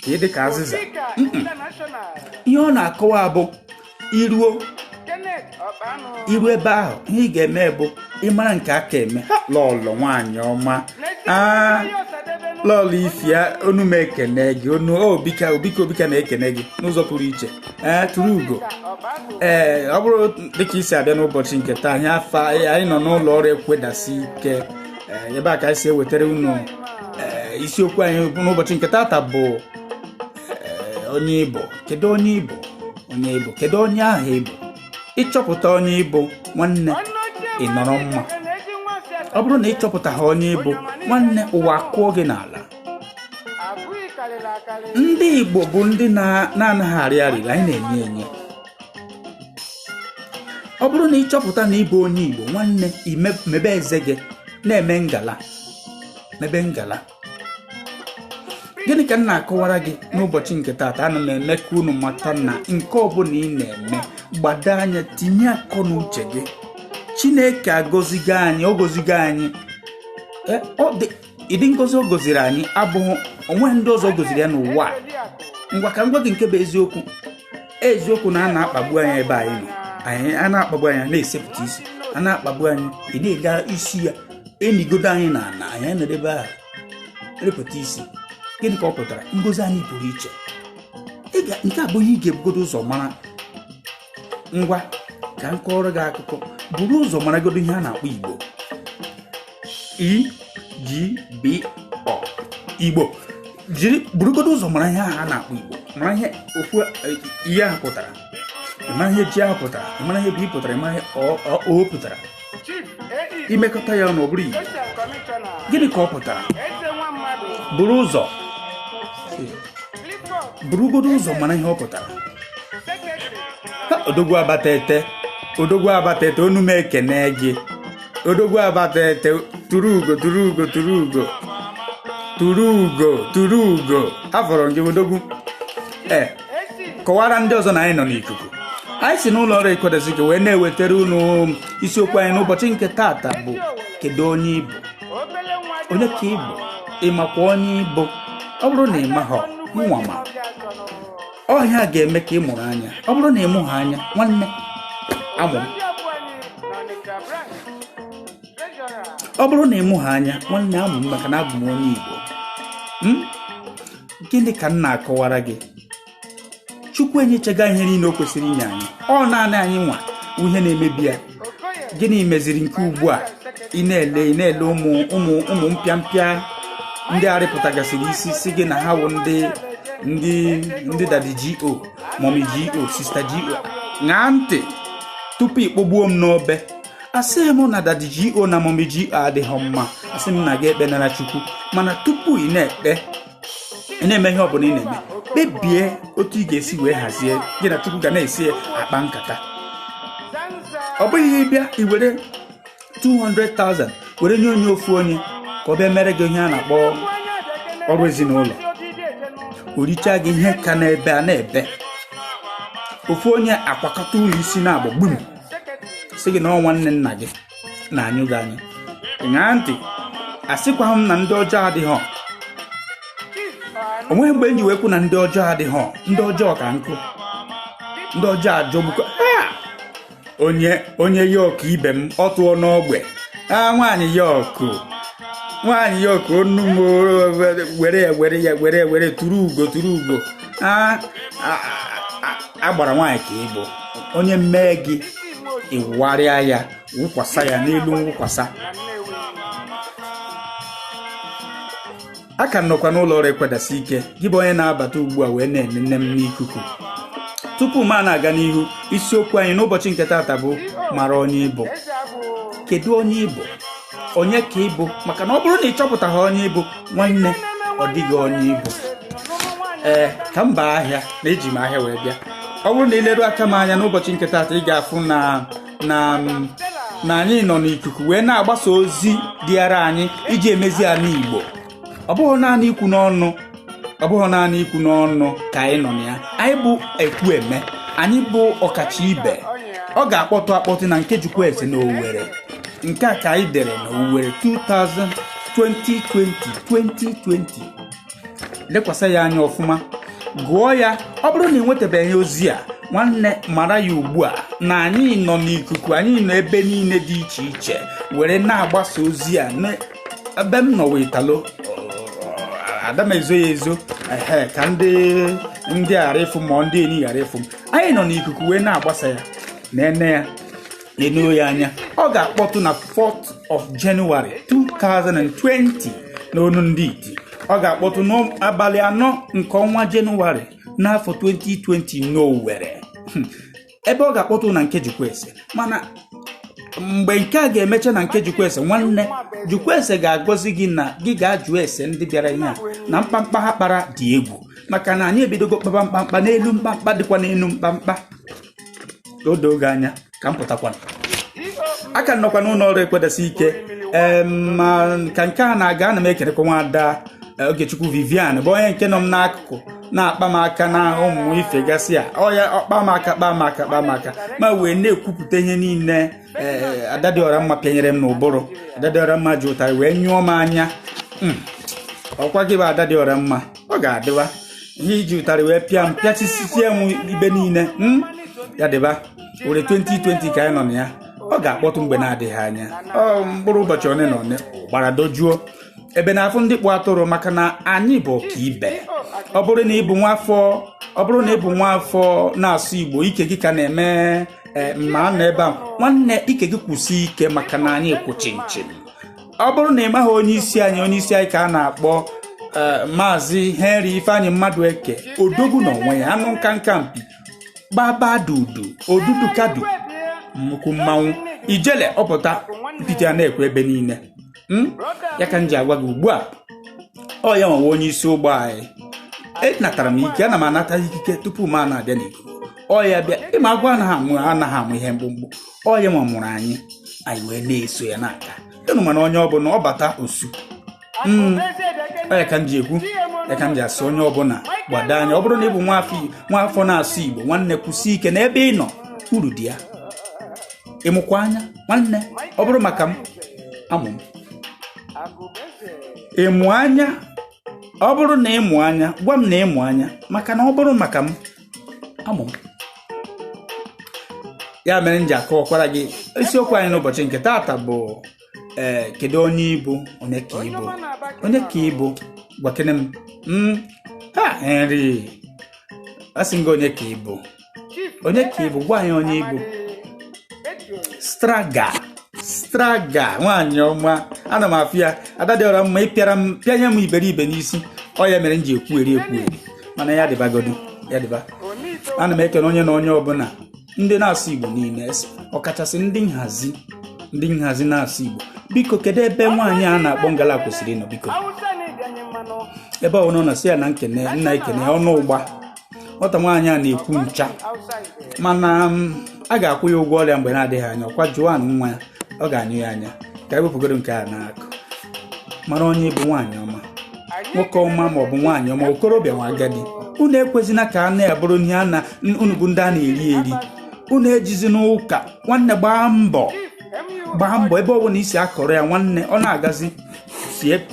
ka ị dị ka azịza. Obika International. Ihe ọ na-akọwa bụ iruo Kenneth Ọkpanụ. Iru ebe ahụ, ihe ị ga-eme bụ ịmara nke aka eme. Ha, lọlọ nwaanyị ọma, aa, lọlọ ifia, onu m ekene gị. Onu obika, obika, obika na-ekene gị n'ụzọ pụrụ iche. Ee, tụrụ ugo. Ee, ọ bụrụ dịka isi abịa n'ụbọchị nke taa, anyị afa anyị nọ n'ụlọ ọrụ Ekwedasi Ike. Ee, ebe a ka anyị si ewetara unu. Ee, isiokwu anyị n'ụbọchị nke taata bụ ee, onye ịbụ. Kedu onye ịbụ? Onye ịbụ, kedu onye ahụ ịbụ? Ịchọpụta onye ịbụ, nwanne, ị nọrọ mma. Ọ bụrụ na ịchọpụtaghị onye ịbụ, nwanne, ụwa kụọ gị n'ala. Ndị Igbo bụ ndị na-anaghị arị arịrị, anyị na-enye enye. Ọ bụrụ na ịchọpụta na ịbụ onye Igbo, nwanne, mebe eze gị na-eme ngala, mebe ngala. Gịnị ka m na-akọwara gị n'ụbọchị nke taata? Ana m eme ka unu mata na nke ọbụla ị na-eme, gbado anya, tinye akọ na uche gị. Chineke agọzigo anyị, ọ gọzigo anyị. Ọ dị ịdị ngọzi ọ gọziri anyị abụghị onwe ndị ọzọ gọziri ya n'ụwa a. Ngwa, ka m gwa gị nke bụ eziokwu. Eziokwu na a na-akpagbu anyị ebe anyị nọ. Anyị a na-akpagbu anyị, na-esepụta isi, a na-akpagbu anyị, ị na-ele isi ya enigodo anyị na ana anyị nọrọ ebe ahụ repụta isi. Gịnị ka ọ pụtara? Ngozi anyị pụrụ iche. Nke a bụ ihe ị ga-ebugodo ụzọ mara. Ngwa, ka m kọọrọ gị akụkọ. Buru ụzọ maragodo ihe a na-akpọ Igbo. E G B O, Igbo. Jiri burugodo ụzọ mara ihe ahụ a na-akpọ Igbo, mara ihe ofu ihe ahụ pụtara, ị mara ihe ji ahụ pụtara, ị mara ihe B pụtara, ị mara ihe O pụtara. Chief AE. Imekọta ya ọnụ, ọ bụrụ Igbo. Special Commissioner. Gịnị ka ọ pụtara? Eze nwa mmadụ. Buru ụzọ Clifford. burugodo ụzọ mara ihe ọ pụtara. Secretary. Ha, odogwu abata ete, odogwu abata ete, onu m ekene gị. Odogwu abata ete, tụrụ ugo, tụrụ ugo, tụrụ ugo, tụrụ ugo, tụrụ ugo. Afọrọ m gị, odogwu. Ee. AC. Kọwara ndị ọzọ na anyị nọ n'ikuku. Anyị si n'ụlọ ọrụ Ekwedasike wee na-ewetara unu isiokwu anyị n'ụbọchị nke taata bụ kedu onye ịbụ? Obele nwa dị. Onye ka ịbụ? Ị makwa onye ịbụ? Ọ bụrụ na ị maghọ, nwa ma ọhịa ga-eme ka ị mụrụ anya. Ọ bụrụ na ị mụghị anya, nwanne, amụ m. Ndị abụọ anyị n'Ọnịcha branch. Treasurer. Ọ bụrụ na ị mụghị anya, nwanne, amụ m, maka na abụ m onye Igbo. Gịnị ka m na-akọwara gị? Chukwu enyechaga ihe niile o kwesịrị inye anyị. Ọ naanị anyị nwa ihe na-emebi ya. Okoye. Gịnị meziri nke ugbu a ị na-ele ụmụ ụmụ ụmụ mpịampịa ndị arịpụtagasịrị isi, si gị na ha wụ ndị daddy G.O, mommy G.O, sister G.O? Ṅaa ntị tupu ị kpọgbuo m n'obe. Asịghị m na daddy G.O na mommy G.O adịghị mma. Asị m na gị ekpe nara Chukwu, mana tupu ị na-ekpe, ị na-eme ihe ọbụla ị na-eme, kpebie otu ị ga-esi wee hazie gị na Chukwu ga na-esi akpa nkata. Zanza. Ọ bụghị ịbịa i were 200,000 were nye onye ofu onye ka ọ bịa mere gị ihe a na-akpọ ọrụ ezinụlọ, o richaa gị ihe ka n'ebe a na-ebe ofu onye akwakọta ụlọ isi na-agba gbum, sị gị na ọ nwanne nna gị na-anyụ gị anya. Ṅaa ntị, asịkwa m na ndị ọjọọ adịghọ. O nweghị mgbe m ji wee kwu na ndị ọjọọ adịghọ. Ndị ọjọọ ka nkụ, ndị ọjọọ ajọgbukwa. Ha! Onye yoku ibe m, ọ tụọ n'ogbe a. Nwaanyị yoku, nwaanyị yoku, onu m were ya, were ya, were ya, were tụrụ ugo, tụrụ ugo. A agbara nwaanyị ka ịbụ onye mmee gị, ịwụgharịa ya, wụkwasa ya n'elu nwụkwasa. A ka nọkwa n'ụlọ ọrụ Ekwedasi Ike. Gị bụ onye na-abata ugbu a wee na-ene nne m n'ikuku, tupu m a na-aga n'ihu, isiokwu anyị n'ụbọchị nke taata bụ mara onye ịbụ. Kedu onye ịbụ? Onye ka ịbụ? Maka na ọ bụrụ na ị chọpụtaghị onye ịbụ, nwanne, ọ dịghị onye ịbụ. Ee, ka m baa ahịa na eji m ahịa wee bịa. Ọ bụrụ na ị leru aka m anya n'ụbọchị nke taata, ị ga-afụ na anyị nọ n'ikuku wee na-agbasa ozi dịara anyị iji emezi ala Igbo. Ọ bụghị naanị ikwu n'ọnụ. Ọ bụghị naanị ikwu n'ọnụ ka anyị nọ na ya. Anyị bụ ekwu eme, anyị bụ ọkacha ibe. Ọ ga-akpọtụ akpọtụ na nke Jukwese na Owerri. Nke a ka anyị dere na Owerri 2020 2020. Lekwasị ya anya ọfụma, gụọ ya. Ọ bụrụ na ị nwetabeghị ozi a, nwanne, mara ya ugbu a na anyị nọ n'ikuku, anyị nọ ebe niile dị iche iche were na-agbasa ozi a. Ebe m nọ wee talo ada m ezo ya ezo, ehe, ka ndị ghara ịfụ ma ndị enyi ghara ịfụ m. Anyị nọ n'ikuku wee na-agbasa ya, na-ene ya, na-eno ya anya. Ọ ga-akpọtụ na 4th of January 2020 n'onu ndị iti. Ọ ga-akpọtụ n'abalị 4 nke ọnwa Jenụwarị n'afọ 2020 n'Owerri, ebe ọ ga-akpọtụ na nke Jukwese. Mana mgbe nke a ga-emecha na nke Jukwese, nwanne, Jukwese ga-agọzi gị na gị ga-ajụ ese ndị bịara ihe a na mkpamkpa ha kpara dị egwu, maka na anyị ebidogo kpaba mkpamkpa n'elu mkpamkpa dịkwa n'elu mkpamkpa. Ka o doo gị anya ka m pụtakwana aka nnọkwa n'ụlọ ọrụ ekwedasị ike. Ee, ma ka nke a na-aga, ana m ekelekwa nwaada Ogechukwu Vivian, bụ onye nke nọ m n'akụkụ na-akpa m aka na ụmụ ife gasị a. Ọ ya ọkpa m aka, kpa m aka, kpa m aka, ma wee na-ekwupụta ihe niile. Ee, Adadịọra Mma pịanyere m n'ụbụrụ. Adadịọra Mma ji ụtarị wee nyụọ m anya. Ọkwa gị bụ Adadịọra Mma, ọ ga-adịwa ihe iji ụtarị wee pịa m, pịachisisie m ibe niile. Ya dịba were 2020 ka anyị nọ na ya. Ọ ga-akpọtụ mgbe na-adịghị anya. Ọ mkpụrụ ụbọchị one na one gbara dojuo ebe na-afụ ndị kpụ atụrụ, maka na anyị bụ ọkaibe. Ọ bụrụ na ịbụ nwafọ, ọ bụrụ na ịbụ nwafọ na-asụ Igbo, ike gị ka na-eme ma nọ ebe a, nwanne, ike gị kwụsị ike, maka na anyị kwụ chinchin. Ọ bụrụ na ị maghị onye isi anyị, onye isi anyị ka a na-akpọ Maazị Henry Ifeanyị Mmadụ Eke, odogwu na onwe ya, anụ nka nka mpi gbaba dudu odudu kadu nnukwu mmanwụ ijele ọpụta mpite a na-ekwe ebe niile. Ya ka m ji agwa gị ugbu a, ọ ya nwewe onye isi ụgbọ anyị. Enatara m ike, ana m anata ikike tupu m a na-abịa n'ikuku. Ọ ya bịa ịma agwa anaghị amụ ihe mkpụmkpụ. Ọ ya nwa mụrụ anyị, anyị wee na-eso ya n'aka ịnụ. Mana onye ọbụla ọ bata osu, ọ ya ka m ji ekwu, ya ka m ji asị onye ọbụla gbado anya. Ọ bụrụ na ị bụ nwaafọ na-asụ Igbo, nwanne, kwụsị ike n'ebe ị nọ, uru dị ya. Ịmụkwa anya, nwanne. Ọ bụrụ maka m, amụ m ịmụ anya. Ọ bụrụ na ịmụ anya, gwa m na ịmụ anya, maka na ọ bụrụ maka m, amụ m. Ya mere m ji akọwakwara gị isiokwu anyị n'ụbọchị nke taata bụ ee, kedu onye ịbụ? Onye ka ịbụ? Onye ka ịbụ? Gwakene m. Ha Henry, asị m gị, onye ka ịbụ? Onye ka ịbụ? Gwa anyị onye ịbụ. Straga straga, nwaanyị ọma, ana m afụ ya. Ada dị ọra mma, ịpịara m, pịanye m iberibe n'isi. Ọ ya mere m ji ekwugheri ekwugheri, mana ya dịbagodu, ya dịba. Ana m ekene onye na onye ọbụla, ndị na-asụ Igbo niile, ọkachasị ndị nhazi na-asụ Igbo. Biko, kedu ebe nwaanyị a na-akpọ Ngala kwesịrị ịnọ? Biko, ebe ọ nọ, si ya na nkene nna, ekene ọnụ ụgba. Nwata nwaanyị a na-ekwu ncha, mana a ga-akwụ ya ụgwọ ọrịa mgbe na-adịghị anya. Ọkwa Joan nwa ya, ọ ga-anyụ ya anya. Ka e wepụgoro nke a n'akụ. Mara onye bụ nwaanyị ọma, nwoke ọma, ma ọ bụ nwaanyị ọma, okorobịa nwa agadi. Unu ekwezina ka a na-ebụrụ ihe a na unu bụ ndị a na-eri eri. Unu ejizi n'ụka. Nwanne, gbaa mbọ, gbaa mbọ ebe ọ bụla isi akọrọ ya. Nwanne, ọ na-agazi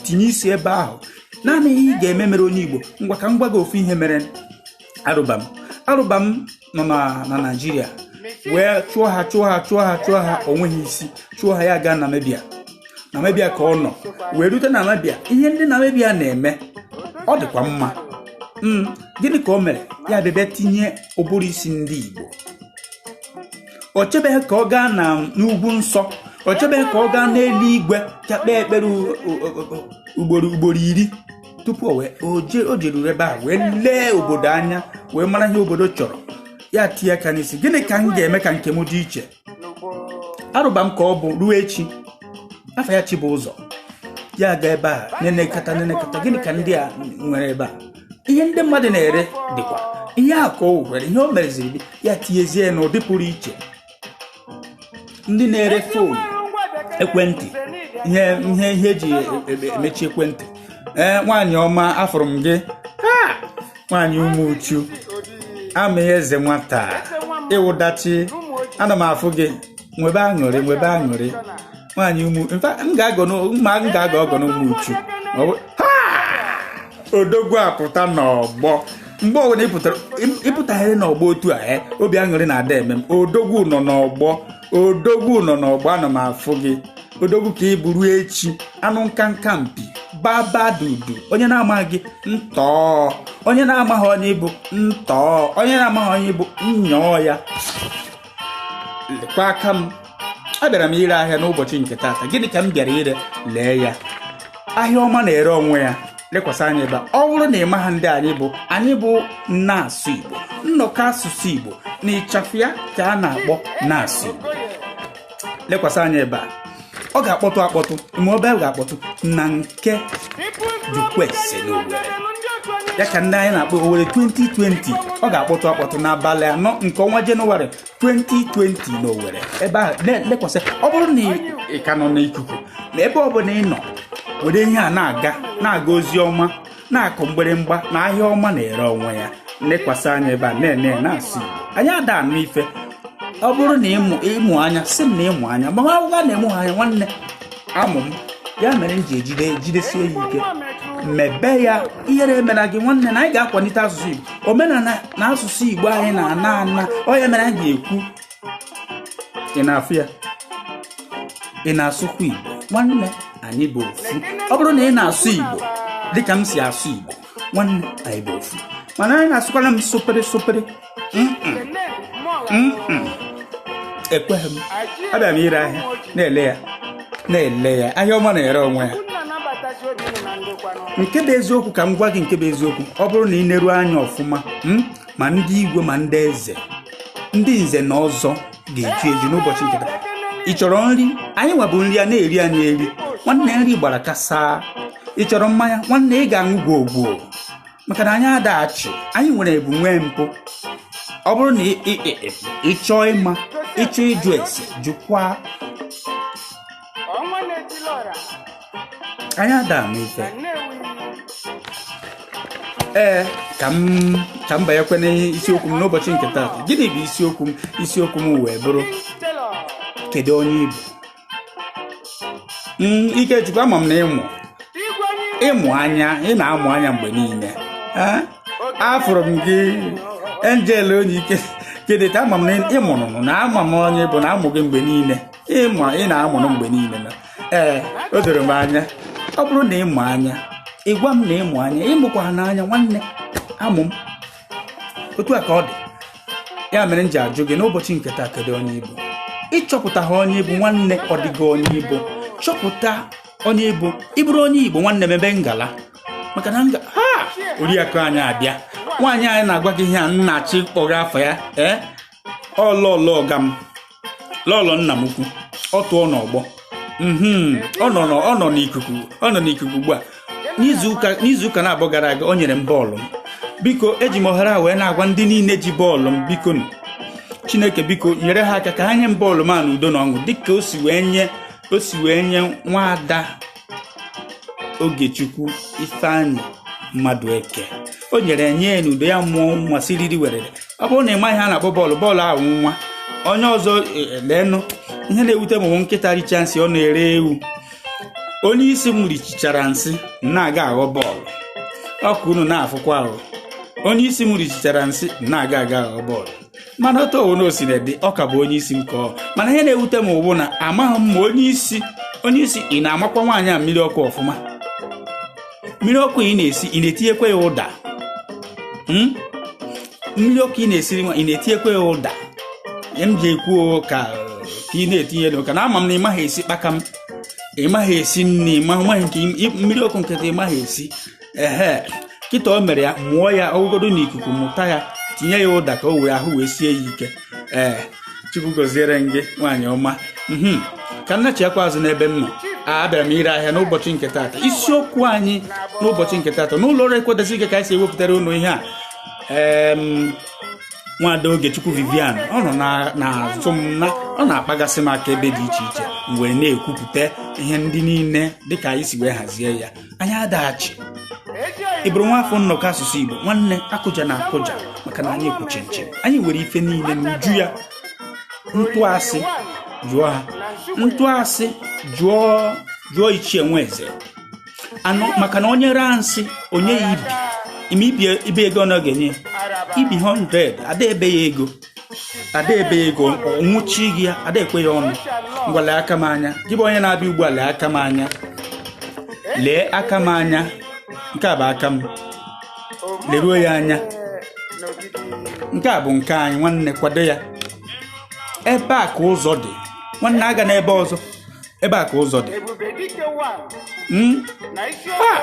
tinye isi ebe ahụ. Naanị ihe ị ga-eme mere onye Igbo, ngwa, ka m gwa gị ofu ihe mere. Arụba m, arụba m nọ na Naịjirịa wee chụọ ha, chụọ ha, chụọ ha, chụọ ha, onweghị isi. Chụọ ha, ya gaa Namibia. Namibia ka ọ nọ wee rute Namibia. Ihe ndị Namibia na-eme ọ dịkwa mma. Gịnị ka o mere? Ya bịa tinye ụbụrụ isi ndị Igbo. O chebeghị ka ọ gaa na n'ugwu nsọ, o chebeghị ka ọ gaa n'eluigwe ka kpee ekpere ugboro ugboro 10 tupu o wee o jeruru ebe a wee lee obodo anya, wee mara ihe obodo chọrọ. Ya tie aka n'isi, gịnị ka m ga-eme ka nke m dị iche? Arụba m ka ọ bụ ruo echi. Afọ ya chi bụ ụzọ ya ga ebe a nenekata nenekata, gịnị ka ndị a nwere ebe a? Ihe ndị mmadụ na-ere dịkwa ihe a ka o nwere. Ihe o mereziri, ya tinyezie n'ụdị pụrụ iche. Ndị na-ere phone, ekwentị, ihe ihe ihe eji emechi ekwentị. Ee, nwaanyị ọma, afụrụ m gị. Ha Nwaanyị Umuchu, ama eze nwata ịwụdachi, ana m afụ gị. Nwebe aṅụrị, nwebe aṅụrị, nwaanyị umu. In fact, m ga-agọ ma m ga-agọ ọgọ n'Umuchu. Ha! Odogwu apụta n'ọgbọ. Mgbe ọbụla ịpụtagharị n'ọgbọ otu a, obi aṅụrị na-ada eme m. Odogwu nọ n'ọgbọ, odogwu nọ n'ọgbọ, ana m afụ gị. Odogwu ka ị bụrụ echi, anụ nkanka mpi baba dudu. Onye na-amaghị gị ntọọ, onye na-amaghị onye ịbụ ntọọ, onye na-amaghị onye ịbụ nyọọ ya. Lekwa aka m, abịara m ire ahịa n'ụbọchị nke taata. Gịnị ka m bịara ire? Lee ya, ahịa ọma na-ere onwe ya. Lekwasị anya ebe a. Ọ bụrụ na ị maha ndị anyị bụ, anyị bụ na-asụ Igbo, nnọkọ asụsụ Igbo na ịchafụ ya ka a na-akpọ na-asụ Igbo. Lekwasị anya ebe a, ọ ga-akpọtụ akpọtụ ma ebe ọ ga-akpọtụ na nke Jukwese n'Owerri ya ka ndị anyị na-akpọ Owerri 2020. Ọ ga-akpọtụ akpọtụ n'abalị 4 nke ọnwa Jenụwarị 2020 n'Owerri ebe ahụ. Lekwasị, ọ bụrụ na ị ka nọ n'ikuku na ebe ọ bụla ị nọ, were ihe a na-aga na-aga ozi ọma, na-akụ mgbịrịmgba na ahịa ọma na-ere onwe ya. Lekwasị anya ebe a na-ene na-asụ Igbo, anyị ada anụ ife. Ọ bụrụ na ịmụ anya, sị m na ịmụ anya, ma akwụkwọ na-emụ ha anya. Nwanne, amụ m ya mere m ji ejide jidesie ya ike, mebe ya. Ihere emela gị, nwanne, na anyị ga-akwalite asụsụ Igbo, omenala na asụsụ Igbo anyị na-ana ana. Ọ ya mere anyị ga-ekwu. Ị na-afụ ya, ị na-asụkwa Igbo, nwanne, anyị bụ ofu. Ọ bụrụ na ị na-asụ Igbo dịka m si asụ Igbo, nwanne, anyị bụ ofu. Mana anyị na-asụkwara m sopere sopere, ekweghị m. Abịara m ire ahịa, na-ele ya, na-ele ya. Ahịa ọma na-ere onwe ya. Nke bụ eziokwu, ka m gwa gị nke bụ eziokwu, ọ bụrụ na ị neruo anya ọfụma, ma ndị igwe ma ndị eze, ndị nze na ọzọ ga-eju eju n'ụbọchị nke taa. Ị chọrọ nri? Anyị nwabụ nri a na-eri anyị eri, nwanne. Nri gbara kasa. Ị chọrọ mmanya? Nwanne, ị ga-aṅụ gwogwo, maka na anyị adaghachi, anyị nwere ebu nwee mpụ. Ọ bụrụ na ị chọọ ịma, ịchọ ịjụ ese, jụkwa. Anyị ada ama ife. Ee, ka m banyekwe n'isiokwu m n'ụbọchị nke taata. Gịnị bụ isiokwu m? Isiokwu m wee bụrụ, kedu onye ị bụ? Ikechukwu, ama m na ịmụ anya, ị na-amụ anya mgbe niile. Afụrụ m gị, Angel onye ike kedịta. Ama m na ịmụrụ na ama m onye bụ na amụ gị mgbe niile. Ị na-amụrụ mgbe niile na ee, o doro m anya. Ọ bụrụ na ịmụ anya, ị gwa m na ịmụ anya, ịmụkwa n'anya, nwanne, amụ m otu a ka ọ dị. Ya mere m ji ajụ gị n'ụbọchị nke taa, kedu onye ị bụ? Ịchọpụta ha onye ị bụ, nwanne, ọ dịgo onye ị bụ. Chọpụta onye ị bụ. Ị bụrụ onye Igbo, nwanne, mebe ngala, maka na nga ha oriakụ anyị abịa. Nwaanyị anyị na-agwa gị ihe a nna-achị kpọga afọ ya, ee, ọlọlọ ọga m, lọlọ nna m ukwu, ọ tụọ n'ọgbọ. Ọ nọ n'ikuku, ọ nọ n'ikuku ugbu a. N'izuụka na-abụọ gara aga, o nyere m bọọlụ m. Biko, eji m ohere a wee na-agwa ndị niile ji bọọlụ m, biko nụ, Chineke biko nyere ha aka ka ha nye m bọọlụ m a n'udo na ọṅụ, dịka o si wee nye nwaada Ogechukwu Ifeanyị mmadụ eke. O nyere nye ya n'udo, ya mụọ nwa siriri werere. Ọ bụrụ na ị maghị ha na-akpọ bọọlụ, bọọlụ ahụ nwa onye ọzọ. Leenụ ihe na-ewute m bụ nkịta richa nsị, ọ na-ere ewu. Onye isi m richichara nsị, na-aga aghọ bọọlụ ọkụ. Unu na-afụkwa ahụ, onye isi m richichara nsị, na-aga aga aghọ bọọlụ. Mana otu owu na osi na-ede, ọ ka bụ onye isi m ka ọ. Mana ihe na-ewute m bụ na amaghị m ma onye isi ị na-amakwa nwaanyị a mmiri ọkụ ọfụma. Mmiri ọkụ ị na-esi, ị na-etinyekwa ya ụda? Mmiri ọkụ ị na-esiri nwa, ị na-etinyekwa ya ụda? M ji ekwu ka ka ị na-etinye ya, ka na ama m na ị maghị esi kpakam, ị maghị esi nri, ma maghị nke mmiri ọkụ nkịtị ị maghị esi. Ehe, kịta o mere ya, mụọ ya ọgụgodo n'ikuku, mụta ya, tinye ya ụda ka o wee ahụ wee sie ya ike. Ee, Chukwu gọziere m gị, nwaanyị ọma. Ka nna chiakwa azụ n'ebe m nọ. Abịara m ire ahịa n'ụbọchị nke taata. Isiokwu anyị n'ụbọchị nke taata n'ụlọ ọrụ ekwedozi ike ka anyị si ewepụtara unu ihe a. Nwaada Ogechukwu Vivian, ọ nọ n'azụ m na ọ na-akpagasị m aka ebe dị iche iche, m wee na-ekwupụta ihe ndị niile dịka anyị si wee hazie ya. Anyị adaghachi. Ị bụrụ nwa afọ nnọkọ asụsụ Igbo, nwanne, akụja na akụja, maka na anyị kwu chinchin. Anyị nwere ife niile n'uju ya. Ntụasị jụọ ha, ntụasị jụọ jụọ Ichie Nweze anọ, maka na onye raa nsị onye ya ibi ime ibi ibe ego ọ ga-enye ibi 100, ada ebe ya ego, ada ebe ya ego nwụchi gị ya, ada ekwe ya ọnụ. Ngwa, lee aka m anya. Gị bụ onye na-abịa ugbu a, lee aka m anya, lee aka m anya. Nke a bụ aka m, leruo ya anya. Nke a bụ nke anyị. Nwanne, kwado ya. Ebe a ka ụzọ dị, nwanne, aga n'ebe ọzọ. Ebe a ka ụzọ dị. Ebube Dike 1 na isi Ah,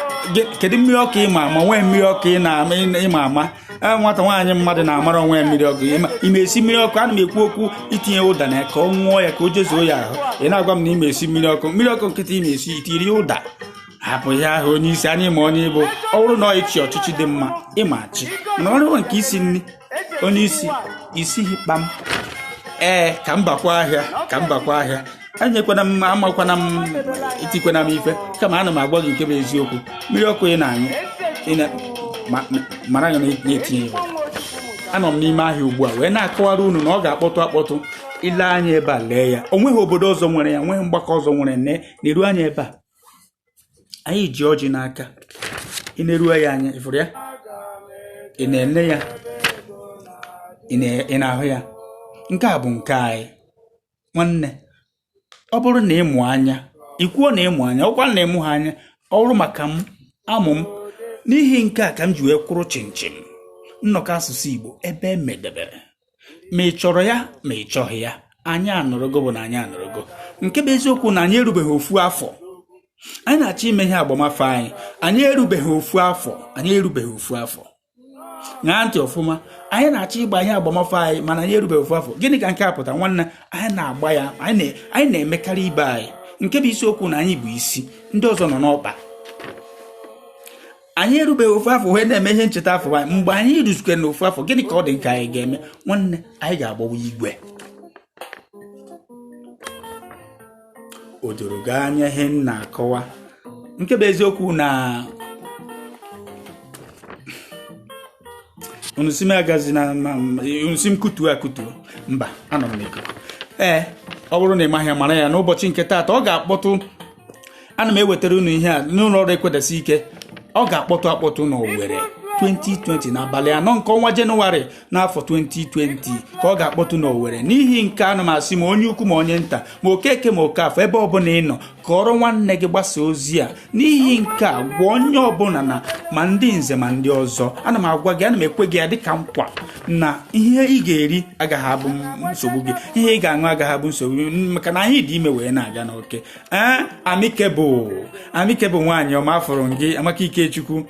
kedu mmiri ọkụ ịma ama? Nwee mmiri ọkụ ị na-ama ịma ama? Ee, nwata nwaanyị mmadụ na-amara onwe ya mmiri ọkụ. Ị ma esi mmiri ọkụ? Ana m ekwu okwu itinye ụda na ya ka ọ ṅụọ ya, ka o jezuo ya ahụ. Ị na-agwa m na ị ma esi mmiri ọkụ? Mmiri ọkụ nkịtị ị na-esi, itiri ụda? Hapụ ya ahụ. Onye isi anyị, ma onye ịbụ, ọ bụrụ na ọ ịchị ọchịchị dị mma, ịma achị, mana ọrụ nke isi nri, onye isi isighi kpam. Ee, ka m bakwa ahịa, ka m bakwa ahịa. Enyekwana m, amakwana m, itikwana m ife, kama ana m agwa gị nke bụ eziokwu. Mmiri ọkụ ị na-aṅụ, ị mara ya na na-etinye ya ụda. Anọ m n'ime ahịa ugbu a wee na-akọwara unu na ọ ga-akpọtụ akpọtụ. Ile anya ebe a, lee ya. O nweghị obodo ọzọ nwere ya, nweghị mgbakọ ọzọ nwere. Ne na-eru anya ebe a, anyị ji ọjị n'aka. Ị na-eruo ya anya, ịfụrụ ya, ị na-ele ya, ị na-ahụ ya. Nke a bụ nke anyị, nwanne. Ọ bụrụ na ịmụ anya, ikwuo na ịmụ anya, ọkwa na ịmụ ha anya, ọ bụrụ maka m amụ m. N'ihi nke a ka m ji wee kwụrụ chinchin. Nnọkọ asụsụ Igbo ebe e medebere, ma ị chọrọ ya ma ị chọghị ya, anyị anọrọgo bụ na anyị anọrọgo. Nke bụ eziokwu na anyị erubeghị ofu afọ. Anyị na-achọ ime ihe agbamafọ anyị. Anyị erubeghị ofu afọ, anyị erubeghị ofu afọ. Ṅaa ntị ọfụma. Anyị na-achọ ịgba ihe agbamafọ anyị, mana anyị erubeghị ofu afọ. Gịnị ka nke a pụtara, nwanne? Anyị na-agba ya, anyị na-emekarị ibe anyị. Nke bụ isiokwu na anyị bụ isi, ndị ọzọ nọ n'ọkpa. Anyị erubeghị ofu afọ wee na-eme ihe ncheta afọ anyị. Mgbe anyị ruzikere n'ofu afọ, gịnị ka ọ dị nke anyị ga-eme, nwanne? Anyị ga-agbawa igwe. O doro gị anya ihe m na-akọwa? Nke bụ eziokwu na unu si m agazi na unu si m kutuo akutuo. Mba, anọ m n'ikuku. Ee, ọ bụrụ na ị maghị, mara ya n'ụbọchị nke taata, ọ ga-akpọtụ. Ana m ewetara unu ihe a n'ụlọ ọrụ Ekwedasi Ike. Ọ ga-akpọtụ akpọtụ n'Owerri 2020, n'abalị 4 nke ọnwa Jenụwarị n'afọ 2020 ka ọ ga-akpọtụ n'Owerri. N'ihi nke ana m asị, ma onye ukwu ma onye nta, ma Okeke ma Okafọ, ebe ọbụla ị nọ, kọrọ nwanne gị, gbasa ozi a. N'ihi nke a, gwa onye ọbụla na ma ndị nze ma ndị ọzọ. Ana m agwa gị, ana m ekwe gị ya dịka nkwa na ihe ị ga-eri agaghị abụ nsogbu gị, ihe ị ga-aṅụ agaghị abụ nsogbu gị, maka na anyị dị ime wee na-aga n'oke. Ee, Amikebụl, Amikebụl, nwaanyị ọma, afụrụ m gị. Amaka Ikechukwu,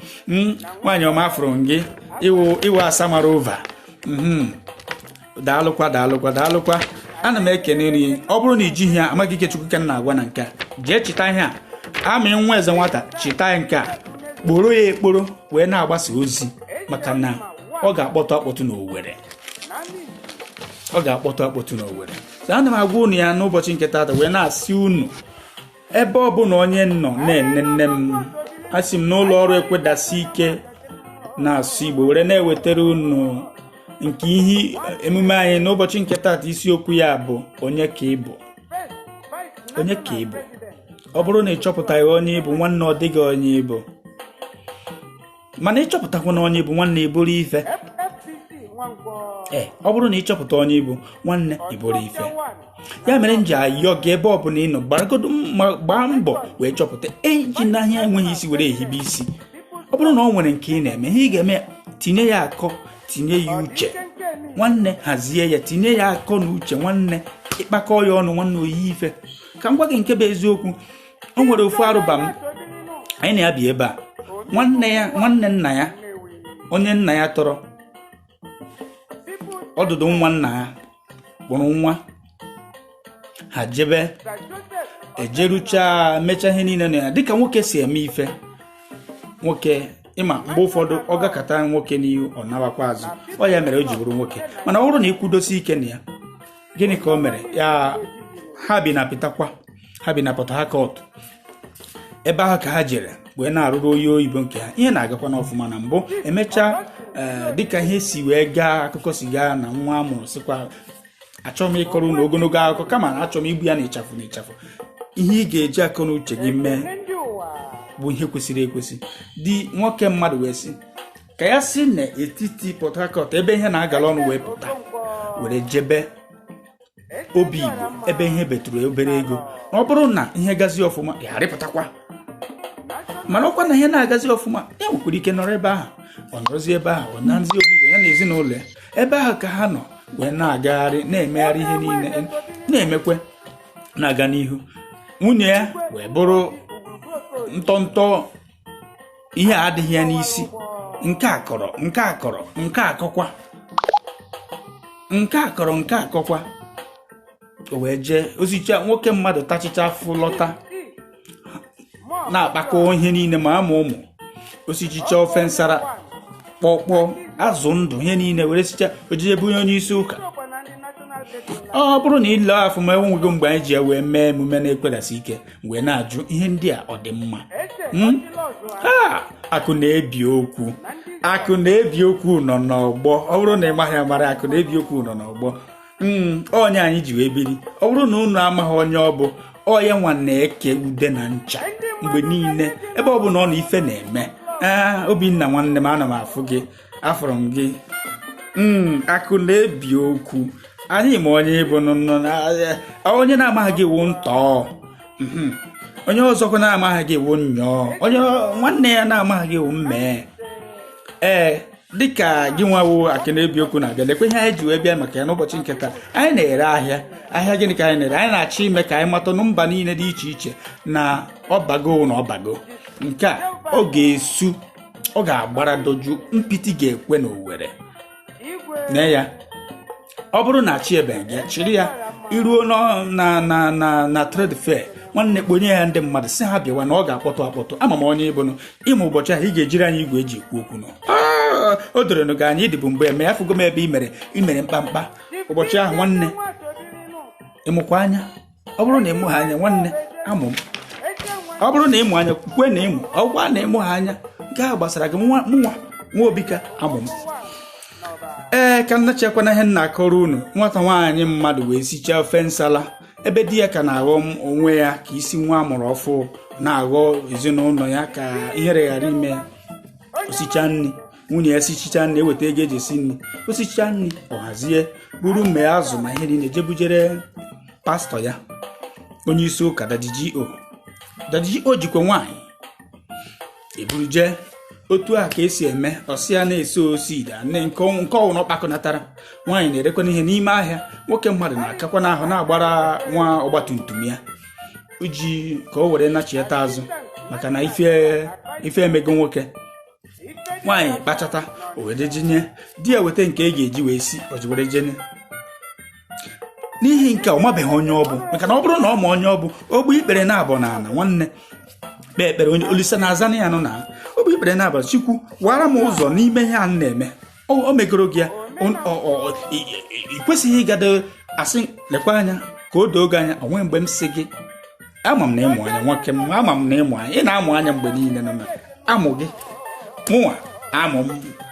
nwaanyị ọma, afụrụ m gị. Iwu iwu asamara ova. Daalụkwa, daalụkwa, daalụkwa. Ana m ekene nri. Ọ bụrụ na ijighị ya, Amaka Ikechukwu ka m na-agwa na nke a, jee chita ihe a amị nwa eze nwata, chita nke a, kporo ya ekporo wee na-agbasa ozi, maka na ọ ga-akpọtụ akpọtụ n'Owerri. Ọ ga-akpọtụ akpọtụ n'Owerri. So ana m agwa unu ya n'ụbọchị nke taata wee na-asị unu, ebe ọ bụla onye nọ na-ene nne m, asị m n'ụlọ ọrụ Ekwedasi Ike na-asụ Igbo were na-ewetara unu nke ihe emume anyị n'ụbọchị nke taata. Isiokwu ya bụ "Onye ka ị bụ?" Onye ka ị bụ? Ọ bụrụ na ị chọpụtaghị onye ị bụ, nwanne, ọ dịghị onye ị bụ. Mana ịchọpụtakwa na onye ị bụ, nwanne, ị bụrụ ife. FFCC Nwankwọ. Ee, ọ bụrụ na ịchọpụta onye ị bụ, nwanne, ị bụrụ ife. Ya mere m ji ayọ gị, ebe ọbụla ị nọ, gbaragodo mma, gbaa mbọ wee chọpụta. Eji n'ahịa enweghị isi were ehibe isi. Ọ bụrụ na ọ nwere nke ị na-eme, ihe ị ga-eme, tinye ya akọ, tinye ya uche, nwanne, hazie ya, tinye ya akọ na uche, nwanne, ịkpakọ ya ọnụ, nwanne, oyi ife. Ka m gwa gị nke bụ eziokwu, o nwere ofu arụba m anyị na ya bi ebe a. Nwanne ya, nwanne nna ya, onye nna ya tọrọ, ọdụdụ nwa nna ya kpụrụ nwa ha jebe ejerucha, mechaa ihe niile na ya dịka nwoke si eme ife nwoke. Ịma mgbe ụfọdụ ọ gakọta nwoke n'ihu, ọ nabakwa azụ. Ọ ya mere o ji bụrụ nwoke. Mana ọ bụrụ na ịkwudosi ike na ya, gịnị ka o mere ya? Ha bi na Pitakwa, ha bi na Port Harcourt. Ebe ahụ ka ha jere wee na-arụrụ onye oyibo nke ha. Ihe na-agakwa n'ọfụma na mbụ. Emechaa, ee, dịka ihe si wee gaa, akụkọ si gaa na nwa a mụrụ, sịkwa achọghị m ịkọrọ unu ogologo akụkọ, kama achọrọ m igbu ya na ịchafụ na ịchafụ. Ihe ị ga-eji akọ na uche gị mee bụ ihe kwesịrị ekwesị. Di nwoke mmadụ wee sị ka ya si n'etiti Port Harcourt, ebe ihe na-agala ọnụ, wee pụta were jebe obi Igbo, ebe ihe betụrụ obere ego. Na ọ bụrụ na ihe gazi ọfụma, ya arịpụtakwa, mana ọkwa na ihe na-agazi ọfụma, ya nwekwara ike nọrọ ebe ahụ. Ọ nọrọzi ebe ahụ, ọ nazi obi Igbo ya na ezinụlọ ya. Ebe ahụ ka ha nọ wee na-agagharị, na-emegharị ihe niile na-emekwe na-aga n'ihu. Nwunye ya wee bụrụ ntọntọ, ihe a adịghị ya n'isi. Nke a kọrọ, nke a kọrọ, nke a kọkwa, nke a kọrọ, nke a kọkwa. O wee jee ozicha nwoke mmadụ tachicha afụ, lọta, na-akpakọ ihe niile ma ama ụmụ osichicha ofe nsara, kpọkpọ azụ ndụ, ihe niile were sicha, ojije bunye onye isi ụka. Ọ bụrụ na ile afọ ma enwego mgbe anyị ji ya wee mee emume na-ekwedasị ike, wee na-ajụ ihe ndị a, ọ dị mma? Ha akụ na-ebi okwu, akụ na-ebi okwu nọ n'ọgbọ. Ọ bụrụ na ị maghị amara, akụ na-ebi okwu nọ n'ọgbọ. Onye anyị ji wee biri. Ọ bụrụ na unu amaghị onye ọ bụ, ọ ya nwa na-eke ude na ncha mgbe niile ebe ọ bụ na ọ na ife na-eme. Ee, Obinna nwanne m, ana m afụ gị, afụrụ m gị. Akụ na-ebi okwu, anyị ma onye ịbụ. Onye na-amaghị gị wụ ntọọ. Onye ọzọkwa na-amaghị gị wụ nyọọ. Onye nwanne ya na-amaghị gị wụ mmee. Ee, dịka gị nwawo akụ na-ebi okwu na-abịa, lekwa ihe anyị ji wee bịa maka ya n'ụbọchị nke taa. Anyị na-ere ahịa. Ahịa gịnị ka anyị na-ere? Anyị na-achọ ime ka anyị mata na mba niile dị iche iche na ọbago na ọbago nke a, ọ ga-esu, ọ ga-agbara doju mpịtị ga-ekwe n'Owere nee ya. Ọ bụrụ na chi ebe gị chịrị ya iruo na na na na trade fair, nwanne, kponye ya ndị mmadụ, si ha bịawa na ọ ga-akpọtụ akpọtụ. Ama m onye ịbụnụ ịma. Ụbọchị ahụ ị ga-ejiri anyị igwe eji ekwu okwu nọ, o doro gị anyị ịdịbụ mgbe eme ya. Fụgo m ebe ị mere, ị mere mkpamkpa ụbọchị ahụ. Nwanne, ịmụkwa anya? Ọ bụrụ na ịmụ ha anya, nwanne, amụ m. Ọ bụrụ na ịmụ anya, kwukwe na ịmụ ọgwa na ịmụ ha anya. Nke ahụ gbasara gị. Nwa mụnwa nwa obika amụ m. Ee, ka nna chekwana ihe nna akọrọ unu. Nwata nwaanyị mmadụ wee sichaa ofe nsala, ebe di ya ka na-aghọ onwe ya ka isi nwa amụrụ ọfụ, na-aghọ ezinụlọ ya ka ihere ghara ime ya. Osichaa nri, nwunye ya sichicha nri, eweta ego eji esi nri. Osichaa nri, ọ hazie, buru mmee azụ ma ihe niile, jebujere pastọ ya, onye isi ụka, Daddy G.O. Daddy G.O jikwa nwaanyị eburu jee. Otu a ka esi eme. Ọsị ya na-ese osi ide nke ọwụ na ọ kpakọnatara. Nwaanyị na-erekwana ihe n'ime ahịa, nwoke mmadụ na-akakwa n'ahụ na-agbara nwa ọgbatumtum ya iji ka o were nachiata azụ, maka na ife ife emego nwoke. Nwaanyị kpachata, o were jenye di ya, weta nke e ga-eji wee si, o ji were jenye. N'ihi nke a, ọ mabeghị onye ọ bụ, maka na ọ bụrụ na ọ ma onye ọ bụ, ogbu ikpere na-abọ n'ala, nwanne, kpee ekpere, onye Olise na-aza ya nụ na ogbu ikpere na-abọ, Chukwu wara m ụzọ n'ime ihe a m na-eme. O megoro gị ya, ị kwesịghị ịgado asị. Lekwa anya ka o doo gị anya. Onwe mgbe m sị gị ama m na ịmụ anya, nwoke m, ama m na ịmụ anya, ị na-amụ anya mgbe niile nọ na amụ gị. Mụnwa amụ m,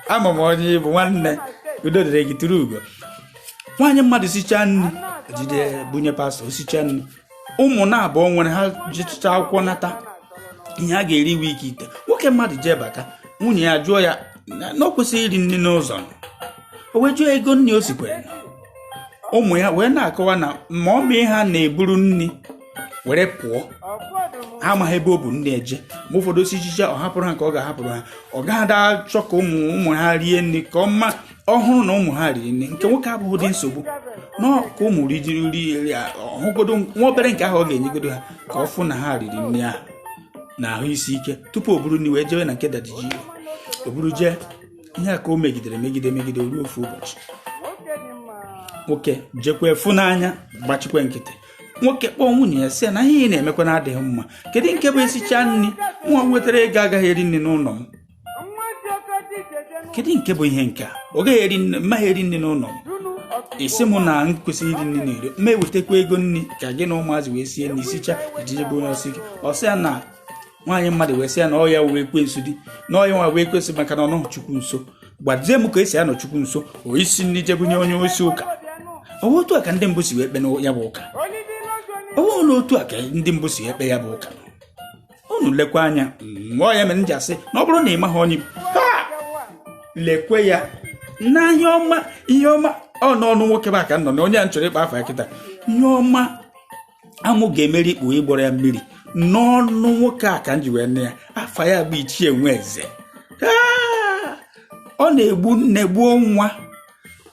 ama m onye ịbụ. Nwanne, udo dịrị gị, tụrụ ugo. Nwaanyị mmadụ sichaa nri, jide bunye pastọ. Osichaa nri, ụmụ na-abụọ nwere ha jichicha akwụkwọ nata ihe a ga-eri wiki ite. Nwoke mmadụ jee bata, nwunye ya jụọ ya na o kwesịghị iri nri n'ụzọ. O wee jụọ ego nri o sikwere. Ụmụ ya wee na-akọwa na ma ọ mee ha na-eburu nri were pụọ, ha amaghị ebe o bu nri eje. Ma ụfọdụ osichicha, ọ hapụrụ ha nke ọ ga-ahapụrụ ha. Ọ gaghị achọ ka ụmụ ụmụ ha rie nri ka ọma ọhụrụ na ụmụ ha riri nri nke nwoke abụghị dị nsogbu nọ ka ụmụ rijiri nri ọhụgodo nwa obere nke ahụ ọ ga-enyegodo ha, ka ọ fụ na ha riri nri ahụ na ahụ isi ike tupu o buru nri wee jewe na nke Daddy G.O. O buru jee. Ihe a ka o megidere, megide, megide, ruo ofu ụbọchị nwoke jekwe fụ n'anya, gbachikwe nkịtị. Nwoke kpọọ nwunye ya, sị ya na ihe ị na-emekwa na-adịghị mma. Kedu nke bụ esicha nri, nwa nwetara ego agaghị eri nri n'ụlọ m? Kedu nke bụ ihe nke a? Ọ gaghị eri nri, mmaghị eri nri n'ụlọ m. Isi mụ na m kwesịrị iri nri n'iro, ma ewetakwa ego nri ka gị na ụmụazị wee sie nri, sicha, ejijebe onye ọsị gị. Ọ sị ya na Nwaanyị mmadụ wee sị ya na ọ ya wee ekwensu di, na ọ ya nwa wee ekwensu, maka na ọ nọghị Chukwu nso. Gwazie m ka esi anọ Chukwu nso. O isi nri jebunye onye isi ụka. Ọ bụ otu a ka ndị mbụ si wee kpe ya bụ ụka. Ọ bụrụ na otu a ka ndị mbụ si ekpe ya bụ ụka, unu lekwa anya ọ ya mere m ji asị na ọ bụrụ na ị maghị onye ha, lekwe ya na ihe ọma, ihe ọma ọ n'ọnụ nwoke bụ aka nọ na onye a m chọrọ ịkpa afọ ya kịta. Ihe ọma amụ ga-emeri ikpu ịgbọrọ ya mmiri n'ọnụ nwoke a ka m ji wee nne ya. Afa ya bụ Ichie Nweze. Ọ na-egbu nne, gbuo nwa,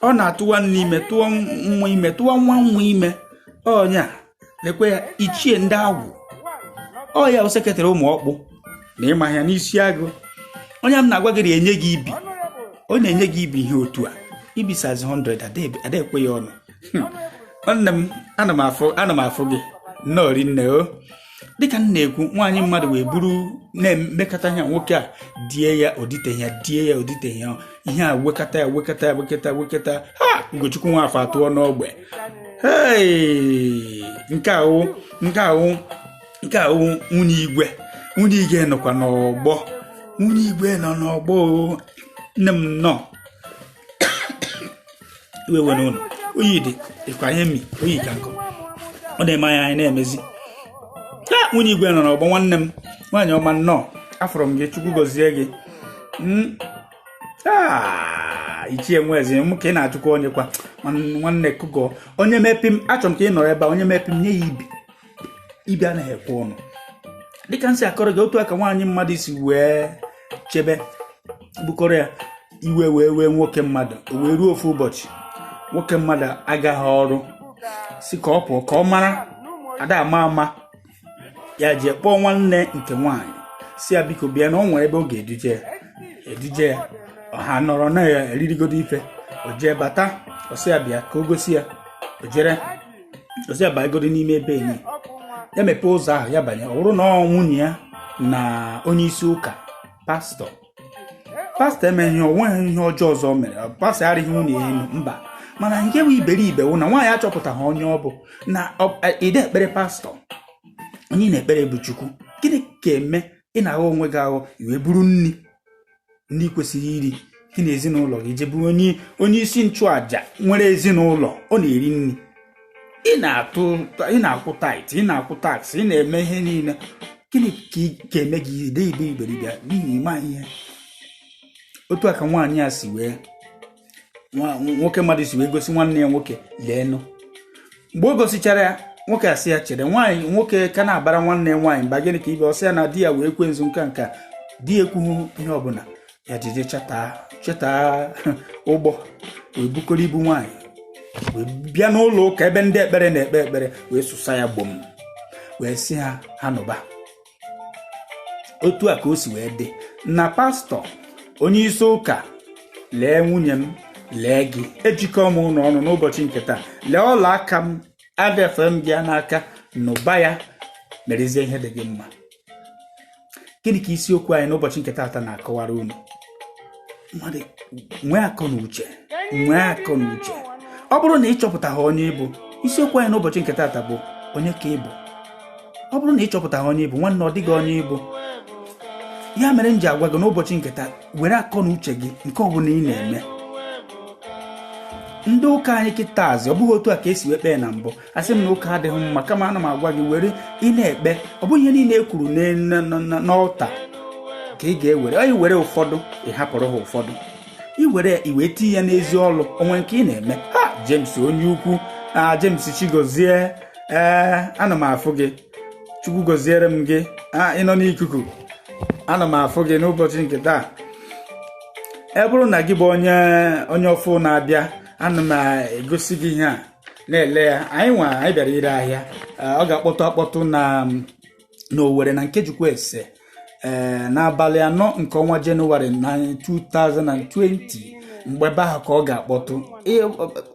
ọ na-atụwa nne ime, tụọ nwa ime, tụwa nwa nwa ime. Onye a lekwe ya, Ichie ndị agwụ. Ọ ya sekretarị ụmụ ọkpụ na ịma ya n'isi agụ. Onye m na-agwa gị na-enye gị ibi, ọ na-enye gị ibi ihe otu a ibisazi 100 ada ekwe ya ọnụ. Nwanne m, ana m afụ gị nnọọ rinne o. Dịka m na-ekwu, nwaanyị mmadụ wee buru na-emekọta ihe nwoke a, die ya odite ya, die ya odite ya, ihe a wekata ya, wekata ya, wekata wekata ha. Ugochukwu Nwafọ atụọ n'ogbe. Hei, nke ahụ nke ahụ nke ahụ nwunye igwe, nwunye igwe nọkwa n'ọgbọ, nwunye igwe nọ n'ọgbọ. Nne m nnọọ, iwe we n'ụlọ, oyi dị ịkwa ihe mi oyi ka nkụ ọ na-eme anyị, anyị na-emezi ha. Nwunye igwe nọ n'ọgbọ. Nwanne m nwaanyị ọma nnọọ, afọrọ m gị, Chukwu gọzie gị. Ichie Nweze m ka ị na-achụkwa onye kwa nwanne kụgọ onye mepi m. Achọrọ m ka ị nọrọ ebe a, onye mepi m nye ya ibi, ibi anaghị ekwe ọnụ. Dịka m si akọrọ gị, otu aka nwaanyị mmadụ si wee chebe bukọrọ ya iwe wee wee nwoke mmadụ. O wee ruo ofu ụbọchị, nwoke mmadụ agaghị ọrụ, si ka ọ pụọ ka ọ mara ada ama ama. Ya jee kpọọ nwanne nke nwaanyị, si ya biko bịa na ọ nwere ebe ọ ga-eduje ya, eduje ya. Ọha nọrọ na ya eririgodo ife, o jee bata, ọ sị ya bịa ka o gosi ya. O jere, o sị ya bagodo n'ime ebe enyi ya, mepee ụzọ ahụ, ya banye. Ọ bụrụ na ọ nwunye ya na onye isi ụka, pastọ. Pastọ emeghị, o nweghị ihe ọjọọ ọzọ o mere. Pastọ arịghị nwunye ya elu, mba. Mana nke bụ iberibe wụ na nwaanyị achọpụtaghị onye ọ bụ na ide ekpere pastọ. Onye na-ekpere bụ Chukwu. Gịnị ka eme ị na-aghọ onwe gị aghọ, iwe buru nri ndị kwesịrị iri gị na ezinụlọ gị, jee buru onye isi nchụàjà nwere ezinụlọ ọ na-eri nri? Ị na-atụ, ị na-akwụ tithe, ị na-akwụ tax, ị na-eme ihe niile. Gịnị ka ị ga-eme gị ide ibe iberibe n'ihi ịma ihe? Otu a ka nwaanyị a si wee nwoke mmadụ si wee gosi nwanne ya nwoke, leenụ. Mgbe o gosichara ya, nwoke asị ya chere. Nwaanyị nwoke ka na-abara nwanne ya nwaanyị mba, gịnị ka ibe? Ọsị ya na di ya wee kwe nzu nka nka. Di ya ekwughị ihe ọbụla. Ya jide cheta cheta ụgbọ wee bukọrọ ibu nwaanyị wee bịa n'ụlọ ụka ebe ndị ekpere na-ekpe ekpere, wee sụsa ya gbom, wee sị ha ha nụba. Otu a ka o si wee dị na pastọ onye isi ụka, lee nwunye m, lee gị, ejikọ m ụlọ ọnụ n'ụbọchị nke taa. Lee ọla aka m, adefe m gị n'aka, nụba ya, merezie ihe dị gị mma. Gịnị ka isiokwu anyị n'ụbọchị nke taata na-akọwara unu? Mmadụ nwee akọ na uche, nwee akọ na uche. Ọ bụrụ na ị chọpụtaghị onye ịbụ, isiokwu anyị n'ụbọchị nke taata bụ onye ka ịbụ. Ọ bụrụ na ị chọpụtaghị onye ịbụ, nwanne, ọ dịghị onye ịbụ. Ya mere m ji agwa gị n'ụbọchị nke taa, were akọ na uche gị nke ọbụla ị na-eme. Ndị ụka anyị kịta azị, ọ bụghị otu a ka esi wee kpee na mbụ. Asị m na ụka adịghị mma, kama ana m agwa gị were ị na-ekpe. Ọ bụghị ihe niile e kwuru n'ọlta ka ị ga-ewere. Ọ were ụfọdụ, ị hapụrụ ha ụfọdụ. I were i wee tinye ya n'ezi ọlụ onwe nke ị na-eme. Ha James onye ukwu a, James Chigozie, ee, ana m afụ gị. Chukwu gọziere m gị. A ị nọ n'ikuku, ana m afụ gị n'ụbọchị nke taa. E bụrụ na gị bụ onye ọfụ na-abịa, ana m egosi gị ihe a na-ele ya. Anyị nwa anyị bịara ire ahịa. Ọ ga-akpọtụ akpọtụ na n'Owerri na Nkejukwu Ese, ee, n'abalị 4 nke ọnwa Jenụwarị na 2020. Mgbe ebe ahụ ka ọ ga-akpọtụ.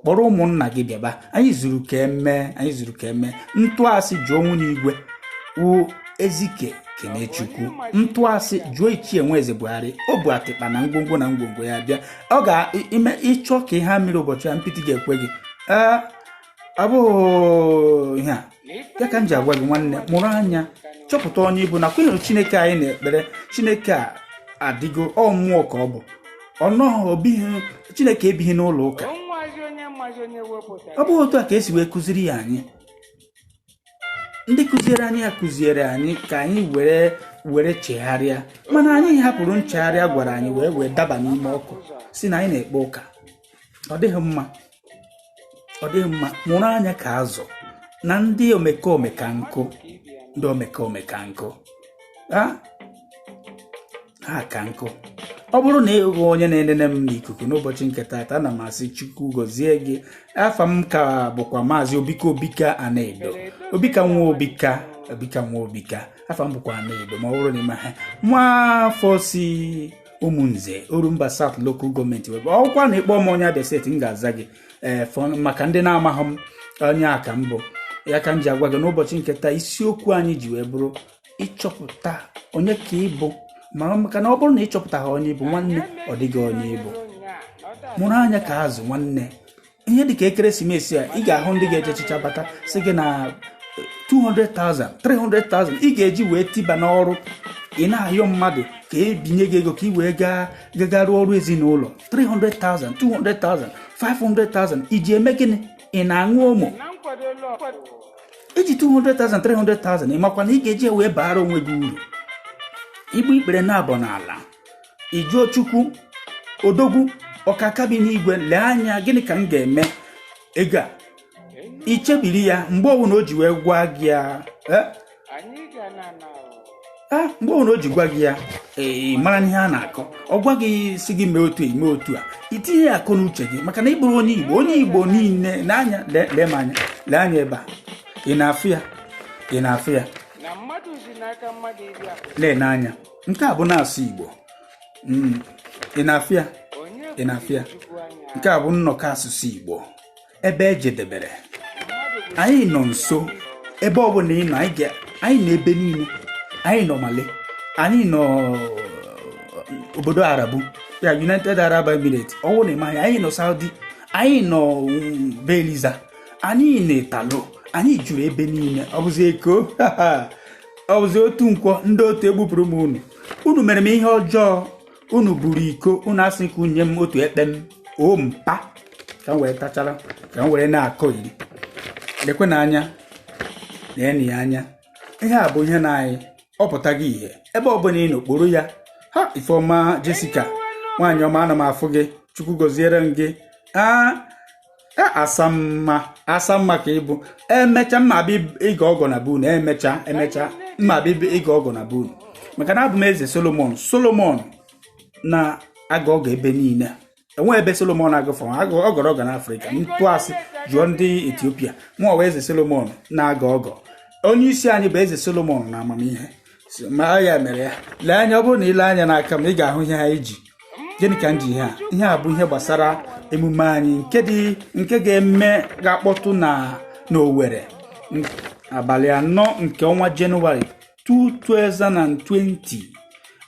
Kpọrọ ụmụnna gị bịaba. Anyị zuru ka emee, anyị zuru ka emee. Ntụasị jụọ nwunye igwe wụ Ezike Kenechukwu. Ntụasị jụọ Ichie Nweze Buhari. O bụ atịkpa na ngwongwo na ngwongwo ya bịa. Ọ ga-ime ịchọ ka ihe ha mmiri ụbọchị ya mpịtị ga-ekwe gị. Ee, ọ bụghị ihe a. Ya ka m ji agwa gị, nwanne, mụrụ anya, chọpụta onye ịbụ na kwenyere Chineke anyị na-ekpere. Chineke a adịgo, ọ mmụọ ka ọ bụ, ọnọghị obighị. Chineke ebighị n'ụlọ ụka. Nwazi onye mazi onye wepụtara. Ọ bụghị otu a ka esi wee kụziri ya anyị. Ndị kụziere anyị ya kụziere anyị ka anyị were chegharịa, mana anyị hapụrụ nchegharị a gwara anyị wee daba n'ime ọkụ, si na anyị na-ekpe ụka. Ọ dịghị mma, ọ dịghị mma. Mụrụ anya ka azụ na ndị omekome ka nkụ, ndị omekome ka nkụ, ha ka nkụ. Ọ bụrụ na ịghọ onye na-enene m n'ikuku n'ụbọchị nke taata, ana m asị Chukwu gọzie gị. Afa m ka bụkwa Maazị Obika, Obika Anaedo, Obika nwa Obika, Obika nwa Obika. Afa m bụkwa Anaedo. Ma ọ bụrụ na ịma ha, nwaafọ si Ụmụnze, Orumba South Local Government, webe ọkwa na ịkpọ m onye Abia Steeti, m ga-aza gị. Ee, maka ndị na-amaghị m, onye a ka m bụ. Ya ka m ji agwa gị n'ụbọchị nke taa, isiokwu anyị ji wee bụrụ ịchọpụta onye ka ị bụ. Mara, maka na ọ bụrụ na ịchọpụtaghị onye ịbụ, nwanne, ọ dịghị onye ịbụ. Mụrụ anya ka azụ, nwanne. Ihe dịka ekeresimesi a, ị ga-ahụ ndị ga-eje chicha bata, sị gị na 200,000, 300,000 ị ga-eji wee tiba n'ọrụ. Ị na-ayọ mmadụ ka ebinye gị ego ka ị wee gaa gaga rụọ ọrụ ezinụlọ. 300,000, 200,000, 500,000, iji eme gịnị? Ị na-aṅụ ụmụ Na nkwado ụlọ. Iji 200,000, 300,000, ị makwa na ị ga-eji ya wee baara onwe gị uru? Igbu ikpere na-abọ n'ala, ị jụọ Chukwu odogwu ọkaka bi n'igwe, lee anya, gịnị ka m ga-eme ego a? Ichebiri ya mgbe ọbụla o ji wee gwa gị ya, eh? Anyị ga na na A mgbe ọbụla o ji gwa gị ya, ee, mara n'ihe a na-akọ. Ọ gwa gị si gị mee otu a, ime otu a, itinye ya akọ n'uche gị, maka na ị bụrụ onye Igbo, onye Igbo niile n'anya. Lee m anya, lee anya ebe a. Ị na-afụ ya? Ị na-afụ ya? Na mmadụ si n'aka mmadụ iri akụ. Lee n'anya, nke a bụ na-asụ Igbo. Ị na-afụ ya? Onye Ị na-afụ ya? Chukwu anya. Nke a bụ nnọkọ asụsụ Igbo ebe ejedebere. Anyị nọ nso ebe ọ bụla ị nọ. Anyị nọ ebe niile. Anyị nọ Mali, anyị nọ obodo Arabu ya, United Arab Emirates. Ọwụ na ịmaghị, anyị nọ Saudi, anyị nọ Beliza, anyị nọ Italo, anyị juru ebe niile. Ọ bụzi Eko, ọ bụzi otu nkwọ ndị otu egbupụrụ m unu. Unu mere m ihe ọjọọ. Unu buru iko, unu asị ka unu nye m otu ekpem o mpa ka m wee tachara, ka m were na-akọ iri. Lekwe n'anya, lee ya anya. Ihe a bụ ihe na anyị ọ pụta gị ihe ebe ọbụla ị nọ kporo ya. Ha, Ifeọma Jessica, nwaanyị ọma, ana m afụ gị. Chukwu gọziere m gị. A asa mma, asa mma ka ịbụ. Emecha mma abịa ịga ọgọ na be unu. Emecha, emecha mma abịa ịga ọgọ na be unu, maka na abụ m eze Solomon. Solomon na-aga ọgọ ebe niile. Enwe ebe Solomon agụfọ ọ gọrọ ọgọ n'Afrịka. Ntụasị, jụọ ndị Etiopia. Mụọ wee eze Solomon na-aga ọgọ. Onye isi anyị bụ eze Solomon na amamihe. Ma ya mere ya, lee anya. Ọ bụrụ na ile anya n'aka m, ị ga-ahụ ihe anyị ji. Gịnị ka m ji ihe a? Ihe a bụ ihe gbasara emume anyị nke dị, nke ga-eme, ga-akpọtụ na n'Owerri abalị 4 nke ọnwa Jenụwarị 2020.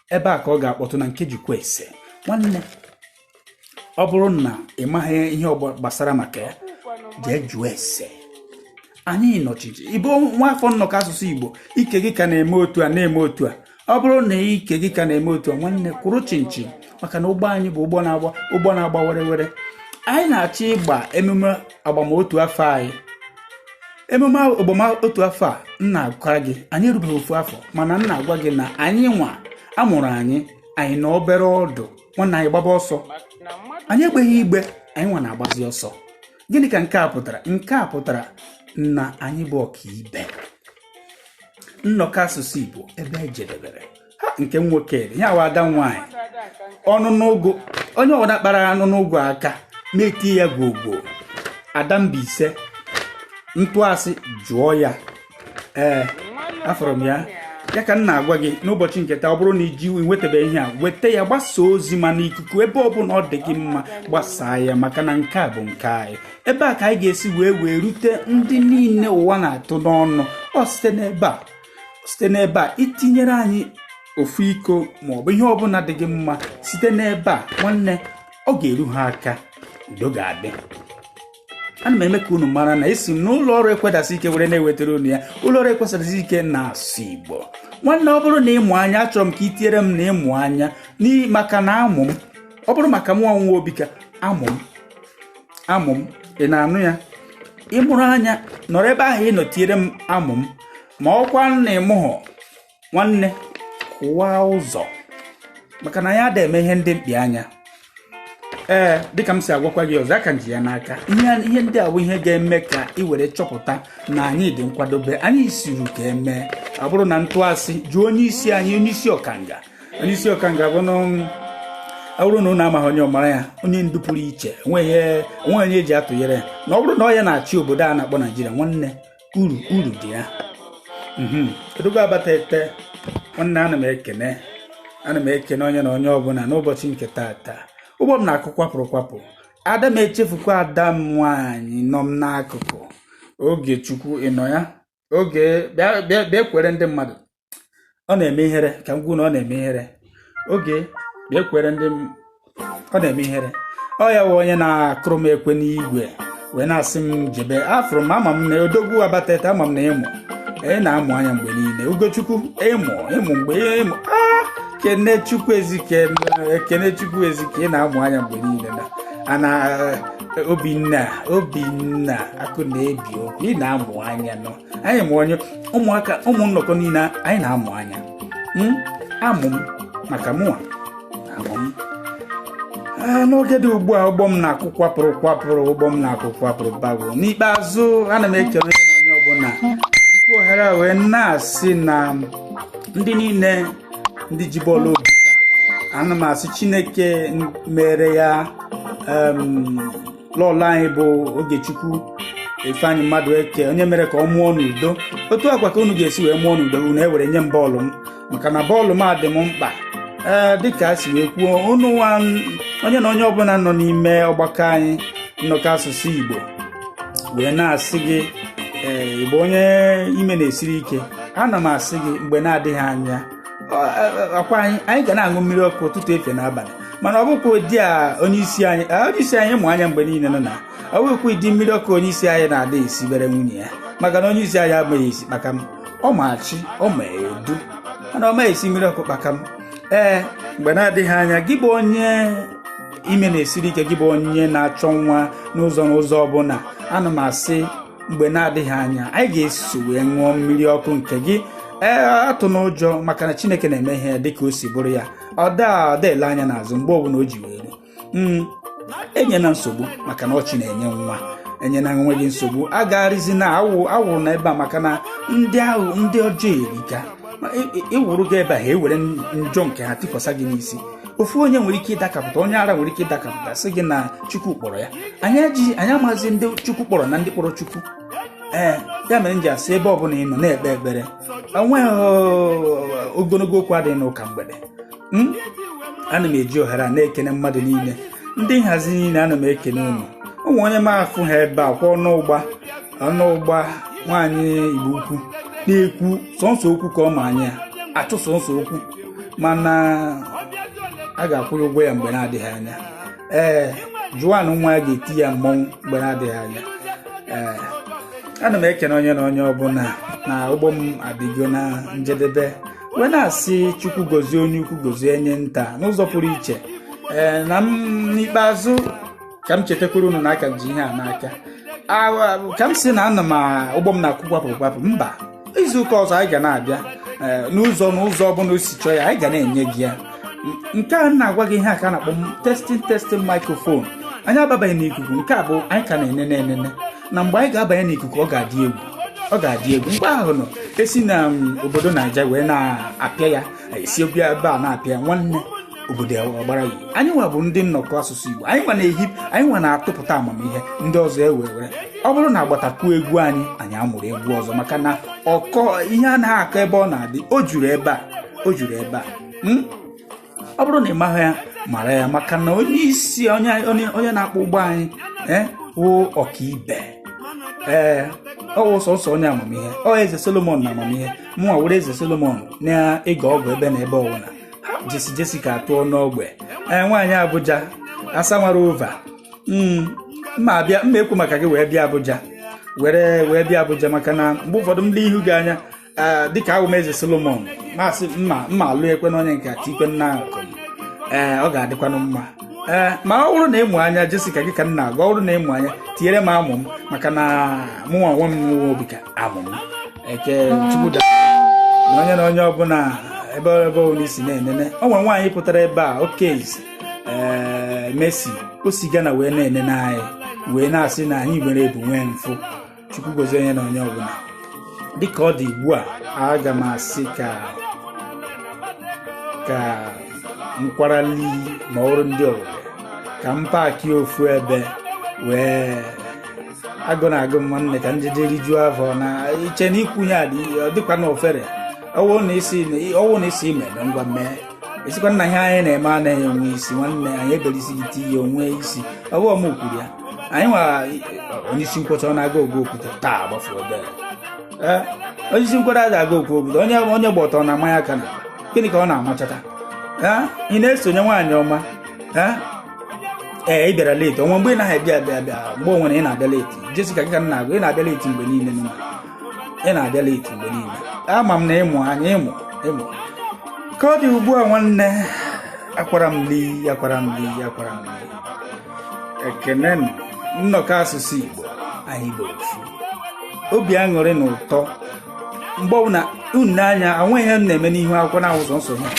Ebe a ka ọ ga-akpọtụ na nkeji kwese. Nwanne, ọ bụrụ na ị maghị ihe gbasara maka ya, jee jụọ ese. Anyị nọchichi ịbụ nwa afọ nnọkọ asụsụ Igbo. Ike gị ka na-eme otu a, na-eme otu a. Ọ bụrụ na ike gị ka na-eme otu a, nwanne, kwụrụ chinchin, maka na ụgbọ anyị bụ ụgbọ na-agba, ụgbọ na-agba were were. Anyị na-achọ ịgba emume agbamotu afọ anyị. Emume agbamotu afọ a m na-agwa gị, anyị erubeghị ofu afọ, mana m na-agwa gị na anyị nwa amụrụ anyị, anyị na obere ọdụ. Nwanne, anyị gbaba ọsọ. Anyị egbeghị igbe, anyị nwa na-agbazi ọsọ. Gịnị ka nke a pụtara? Nke a pụtara na anyị bụ ọkaibe nnọkọ asụsụ Igbo ebe ejedebere ha. Nke nwoke ya wa ada nwaanyị ọnụ n'ụgụ. Onye ọbụla kpara anụ n'ụgụ aka na-eti ya gwogwo. Ada Mbaise, ntụasị, jụọ ya. Ee, afọrọ m ya. Ya ka m na-agwa gị n'ụbọchị nke taa, ọ bụrụ na iji nwetabeghị ihe a, weta ya, gbasaa ozi ma n'ikuku ebe ọbụla ọ dị gị mma, gbasaa ya, maka na nke a bụ nke anyị. Ebe a ka anyị ga-esi wee rute ndị niile ụwa na-atụ n'ọnụ. Ọ site n'ebe a, site n'ebe a itinyere anyị ofu iko maọbụ ihe ọbụla dị gị mma site n'ebe a, nwanne, ọ ga-eru ha aka. Udo ga-adị. Ana m eme ka unu mara na esi m n'ụlọ ọrụ Ekwedasi Ike were na-ewetara unu ya. Ụlọ ọrụ Ekwedasi Ike na-asụ Igbo. Nwanne, ọ bụrụ na ịmụ anya, achọrọ m ka ị tinyere m na ịmụ anya maka na amụ m. Ọ bụrụ maka mụ nwa Obika, amụ m, amụ m, ị na-anụ ya? Ịmụrụ anya nọrọ ebe ahụ ị nọ, tinyere m amụ m. Ma ọkwa na ịmụghọ, nwanne, kụwa ụzọ, maka na ya ada eme ihe ndị mkpi anya. Ee, dịka m si agwakwa gị ọzọ, aka m ji ya n'aka. Ihe ndị a bụ ihe ga-eme ka ị were chọpụta na anyị dị nkwadobe, anyị siri ka emee. Ọ bụrụ na ntụasị jụọ onye isi anyị, onye isi ọkanga. Onye isi ọkanga bụ ọ bụrụ na ụnụ amaghị onye ọmara ya, onye ndu pụrụ iche, enweghị onye eji atụnyere ya. Na ọ bụrụ na ọ ya na-achị obodo a na-akpọ Naijiria, nwanne, uru uru dị ya. Edogo abata ete, nwanne, ana m ekene onye na onye ọbụla n'ụbọchị nke taata. Ụgbọ m na-akụ kwapụrụ kwapụ. Ada m echefukwa ada m nwaanyị nọ m n'akụkụ. Oge Chukwu ịnọ ya, oge bịa bịa bịa kwere ndị mmadụ. Ọ na-eme ihere ka m gwuo na ọ na-eme ihere. Oge bịa kwere ndị m, ọ na-eme ihere. Ọ ya wụ onye na-akụrụ m ekwe n'igwe wee na-asị m jebe. Afụrụ m, ama m na odogwu abatete, ama m na ịmụ, ị na-amụ anya mgbe niile. Ugochukwu, ịmụ ịmụ mgbe ịmụ a. Kene Chukwu Ezike, ekene Chukwu Ezike, ị na-amụ anya mgbe niile. Na ana Obinna, Obinna akụ na-ebi okwu, ị na-amụ anya nọ. Anyị mụ onye ụmụaka, ụmụ nnọkọ niile, anyị na-amụ anya. Amụ m maka mụnwa, amụ m. N'oge dị ugbu a, ụgbọ m na-akụ kwapụrụ kwapụrụ, ụgbọ m na-akụ kwapụrụ bago. N'ikpeazụ, ana m ekele onye na onye ọbụla tupu ohere a wee na-asị na ndị niile ndị ji bọọlụ Obika, ana m asị Chineke mere ya lọlọ anyị bụ Ogechukwu Ifeanyị mmadụ eke, onye mere ka ọ mụọ n'udo. Otu akwa ka unu ga-esi wee mụọ n'udo. Unu ewere nye m bọọlụ m, maka na bọọlụ m a dị m mkpa. Ee, dịka a si wee kwuo, unu nwa onye na onye ọbụla nọ n'ime ọgbakọ anyị nnọkọ asụsụ Igbo wee na-asị gị, ee, Igbo, onye ime na-esiri ike, ana m asị gị, mgbe na-adịghị anya, akwa anyị ga na-aṅụ mmiri ọkụ ụtụtụ, efe n'abalị. Mana ọ bụkwa ụdị a onye isi anyị, onye isi anyị mụ anya mgbe niile nọ na ọ bụkwa ụdị mmiri ọkụ onye isi anyị na-ada esibere nwunye ya, maka na onye isi anyị amaghị esi kpakam. Ọ ma achị, ọ ma edu, mana ọ maghị esi mmiri ọkụ kpakam. Ee, mgbe na-adịghị anya, gị bụ onye ime na-esiri ike, gị bụ onye na-achọ nwa n'ụzọ ọbụla, ana m asị, mgbe na-adịghị anya, anyị ga-eso wee ṅụọ mmiri ọkụ nke gị. Ee, atụ n'ụjọ, maka na Chineke na-eme ihe dịka o si bụrụ ya. Ọ daa ọ ele anya n'azụ mgbe ọbụla o ji wee ru. Enyela nsogbu, maka na ọchị na-enye nwa. Enyela onwe gị nsogbu, agagharịzi na awụ awụrụ na ebe a, maka na ndị ahụ ndị ọjọọ erika. Ịwụrụ gị ebe a, ha ewere njọ nke ha tịkwasa gị n'isi. Ofu onye nwere ike ịdakapụta, onye ara nwere ike ịdakapụta, sị gị na Chukwu kpọrọ ya. Anyị eji anyị amaghịzi ndị Chukwu kpọrọ na ndị kpọrọ Chukwu. Ee, ya mere m ji asị, ebe ọbụla ị nọ na-ekpe ekpere, enweghị ogologo okwu adịghị n'ụka mgbede. Ana m eji ohere a na-ekene mmadụ niile, ndị nhazi niile, ana m ekene unu. Ụmụ onye m afụ ha ebe a kwa, ọnụ ụgba, ọnụ ụgba, nwaanyị Igbo ukwu na-ekwu sọnsọ okwu ka ọ ma anya achụ sọnsọ okwu, mana a ga-akwụ ya ụgwọ ya mgbe na-adịghị anya. Ee, Juan nwa ya ga-eti ya mmọnwụ mgbe na-adịghị anya. Ee, ana m ekene onye na onye ọbụla na ụgbọ m adịgo na njedebe, wee na-asị Chukwu gozie onye ukwu, gozie onye nta n'ụzọ pụrụ iche. Ee, na m n'ikpeazụ, ka m chetakwara unu na aka m ji ihe a n'aka. Ka m si na ana m ụgbọ m na-akwụ kwapụrụ kwapụ mba. Izu ụka ọzọ anyị ga na-abịa, ee, n'ụzọ ọbụla o si chọọ ya, anyị ga na-enye gị ya. Nke a m na-agwa gị, ihe a ka a na-akpọ testing, testing microphone. Anyị ababaghị n'ikuku. Nke a bụ anyị ka na-enene enene na mgbe anyị ga-abanye n'ikuku, ọ ga-adị egwu, ọ ga-adị egwu. Mgbe ahụ nọ esi na obodo Naija wee na-apịa ya, esi obi ebe a na-apịa ya. Nwanne, obodo ọgbara yi anyị nwa bụ ndị nnọkọ asụsụ Igbo. Anyị nwa na-ehi, anyị nwa na-atụpụta amamihe ndị ọzọ ewere. Ọ bụrụ na agbatakwuo egwu anyị, anyị amụrụ egwu ọzọ, maka na ọkọ ihe anaghị akọ ebe ọ na-adị. O juru ebe a, o juru ebe a. Ọ bụrụ na ị maghị ya, mara ya, maka na onye isi onye na-akpọ ụgbọ anyị wụ ọkaibe. Ee, ọ wụ sọsọ onye amamihe, ọ eze Solomon na amamihe. Mụnwa were eze Solomon na-ịga ọgụ ebe na ebe ọbụla ha jesi Jessica atụọ n'ogbe. Ee, nwaanyị Abuja asamara ova. Mma abịa, mma ekwu maka gị wee bịa Abuja, were wee bịa Abuja, maka na mgbe ụfọdụ m lee ihu gị anya, dịka ahụ m eze Solomon masị mma mma alụ ekwe na onye nke atikwe nna akụ. Ee, ọ ga-adịkwanụ mma. Ee, ma ọ bụrụ na ịmụ anya, Jessica, gị ka m na-agwa, ọ bụrụ na ịmụ anya, tinyere m amụ m, maka na mụnwa onwe m nwe obi ka amụ m eke Chukwu da na onye na onye ọbụla ebe ebe ọbụla isi na-enene. O nwere nwaanyị pụtara ebe a okezi, ee, Messi o si Ghana wee na-enene anyị, wee na-asị na anyị nwere ebu nwee mfụ. Chukwu gozie onye na onye ọbụla. Dịka ọ dị ugbu a, aga m asị ka nkwarali ma ọ bụrụ ndị Owerri ka m paakị ofu ebe wee agụ na-agụ m nwanne ka njeje rijuo afọ na iche na ikwunye a dị ọ dịkwa na ofere. Ọwụ na isi ime ngwa mee, esikwa nna ihe anyị na-eme anaghị enwe isi. Nwanne anyị ebere isi gị tinye onwe isi ọ bụ ọmụ kwuru ya. Anyị nwa onye isi nkwọcha ọ na-aga ogo okwute taa gbafu obere. Ee, onye isi nkwọcha adịghị aga okwu obodo onye onye gba ọtọ na-amanya aka na gịnị ka ọ na-amachata. Ee, ị na-esonye nwaanyị ọma. Ee, ee, ị bịara late ọnwa mgbe ị naghị abịa abịa abịa mgbe o nwere ị na-abịa late. Jessica, gị ka m na-agụ, ị na-abịa late mgbe niile nụma. Ị na-abịa late mgbe niile. Ama m na ịmụ anya ịmụ ịmụ ka ọ dị ugbu a. Nwanne, akwara m li, akwara m li, akwara m li. Ekene nnọkọ asụsụ Igbo anyị bụ ofu obi aṅụrị na ụtọ mgbe ọbụla unu n'anya anwe ihe m na-eme n'ihu akwụkwọ na-awụ sọnsọ ihe,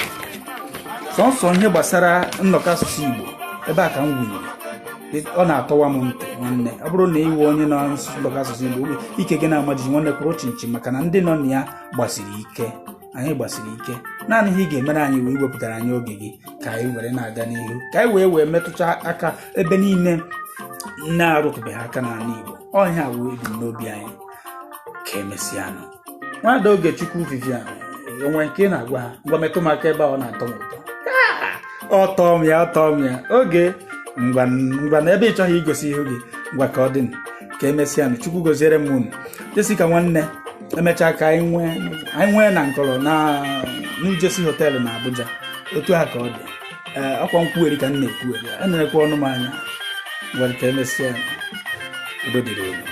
sọnsọ ihe gbasara nnọkọ asụsụ Igbo ebe a ka m wunyere. Ọ na-atọwa m ntị. Nwanne, ọ bụrụ na ịwụ onye nọ nnọkọ asụsụ Igbo, ike gị na-ama jijiji. Nwanne, kwụrụ chinchin, maka na ndị nọ na ya gbasiri ike. Anyị gbasiri ike. Naanị ihe ị ga-emere anyị wee iwepụtara anyị oge gị ka anyị were na-aga n'ihu, ka anyị wee wee metụcha aka ebe niile na-arụtụbeghị aka n'ala Igbo. Ọhịa wụ ebumnobi anyị. Ka emesịanụ. Nwada Ogechukwu Vivian, onwe nke ị na-agwa ha, ngwa metụ m aka ebe a, ọ na-atọ m ụtọ. Ọ tọọ m ya, ọ tọọ m ya oge. Ngwa ngwa, na ebe ị chọghị igosi ihu gị, ngwa, ka ọ dị. Ka emesịanụ. Chukwu goziere m unu. Jessica nwanne, emechaa ka anyị nwee na nkọrọ na New Jersey Hotel na Abuja. Otu a ka ọ dị. Ee, ọkwa nkwugheri ka m na-ekwugheri, enerekwa ọnụ m anya. Ngwa, ka emesịa. Udo dịrị unu.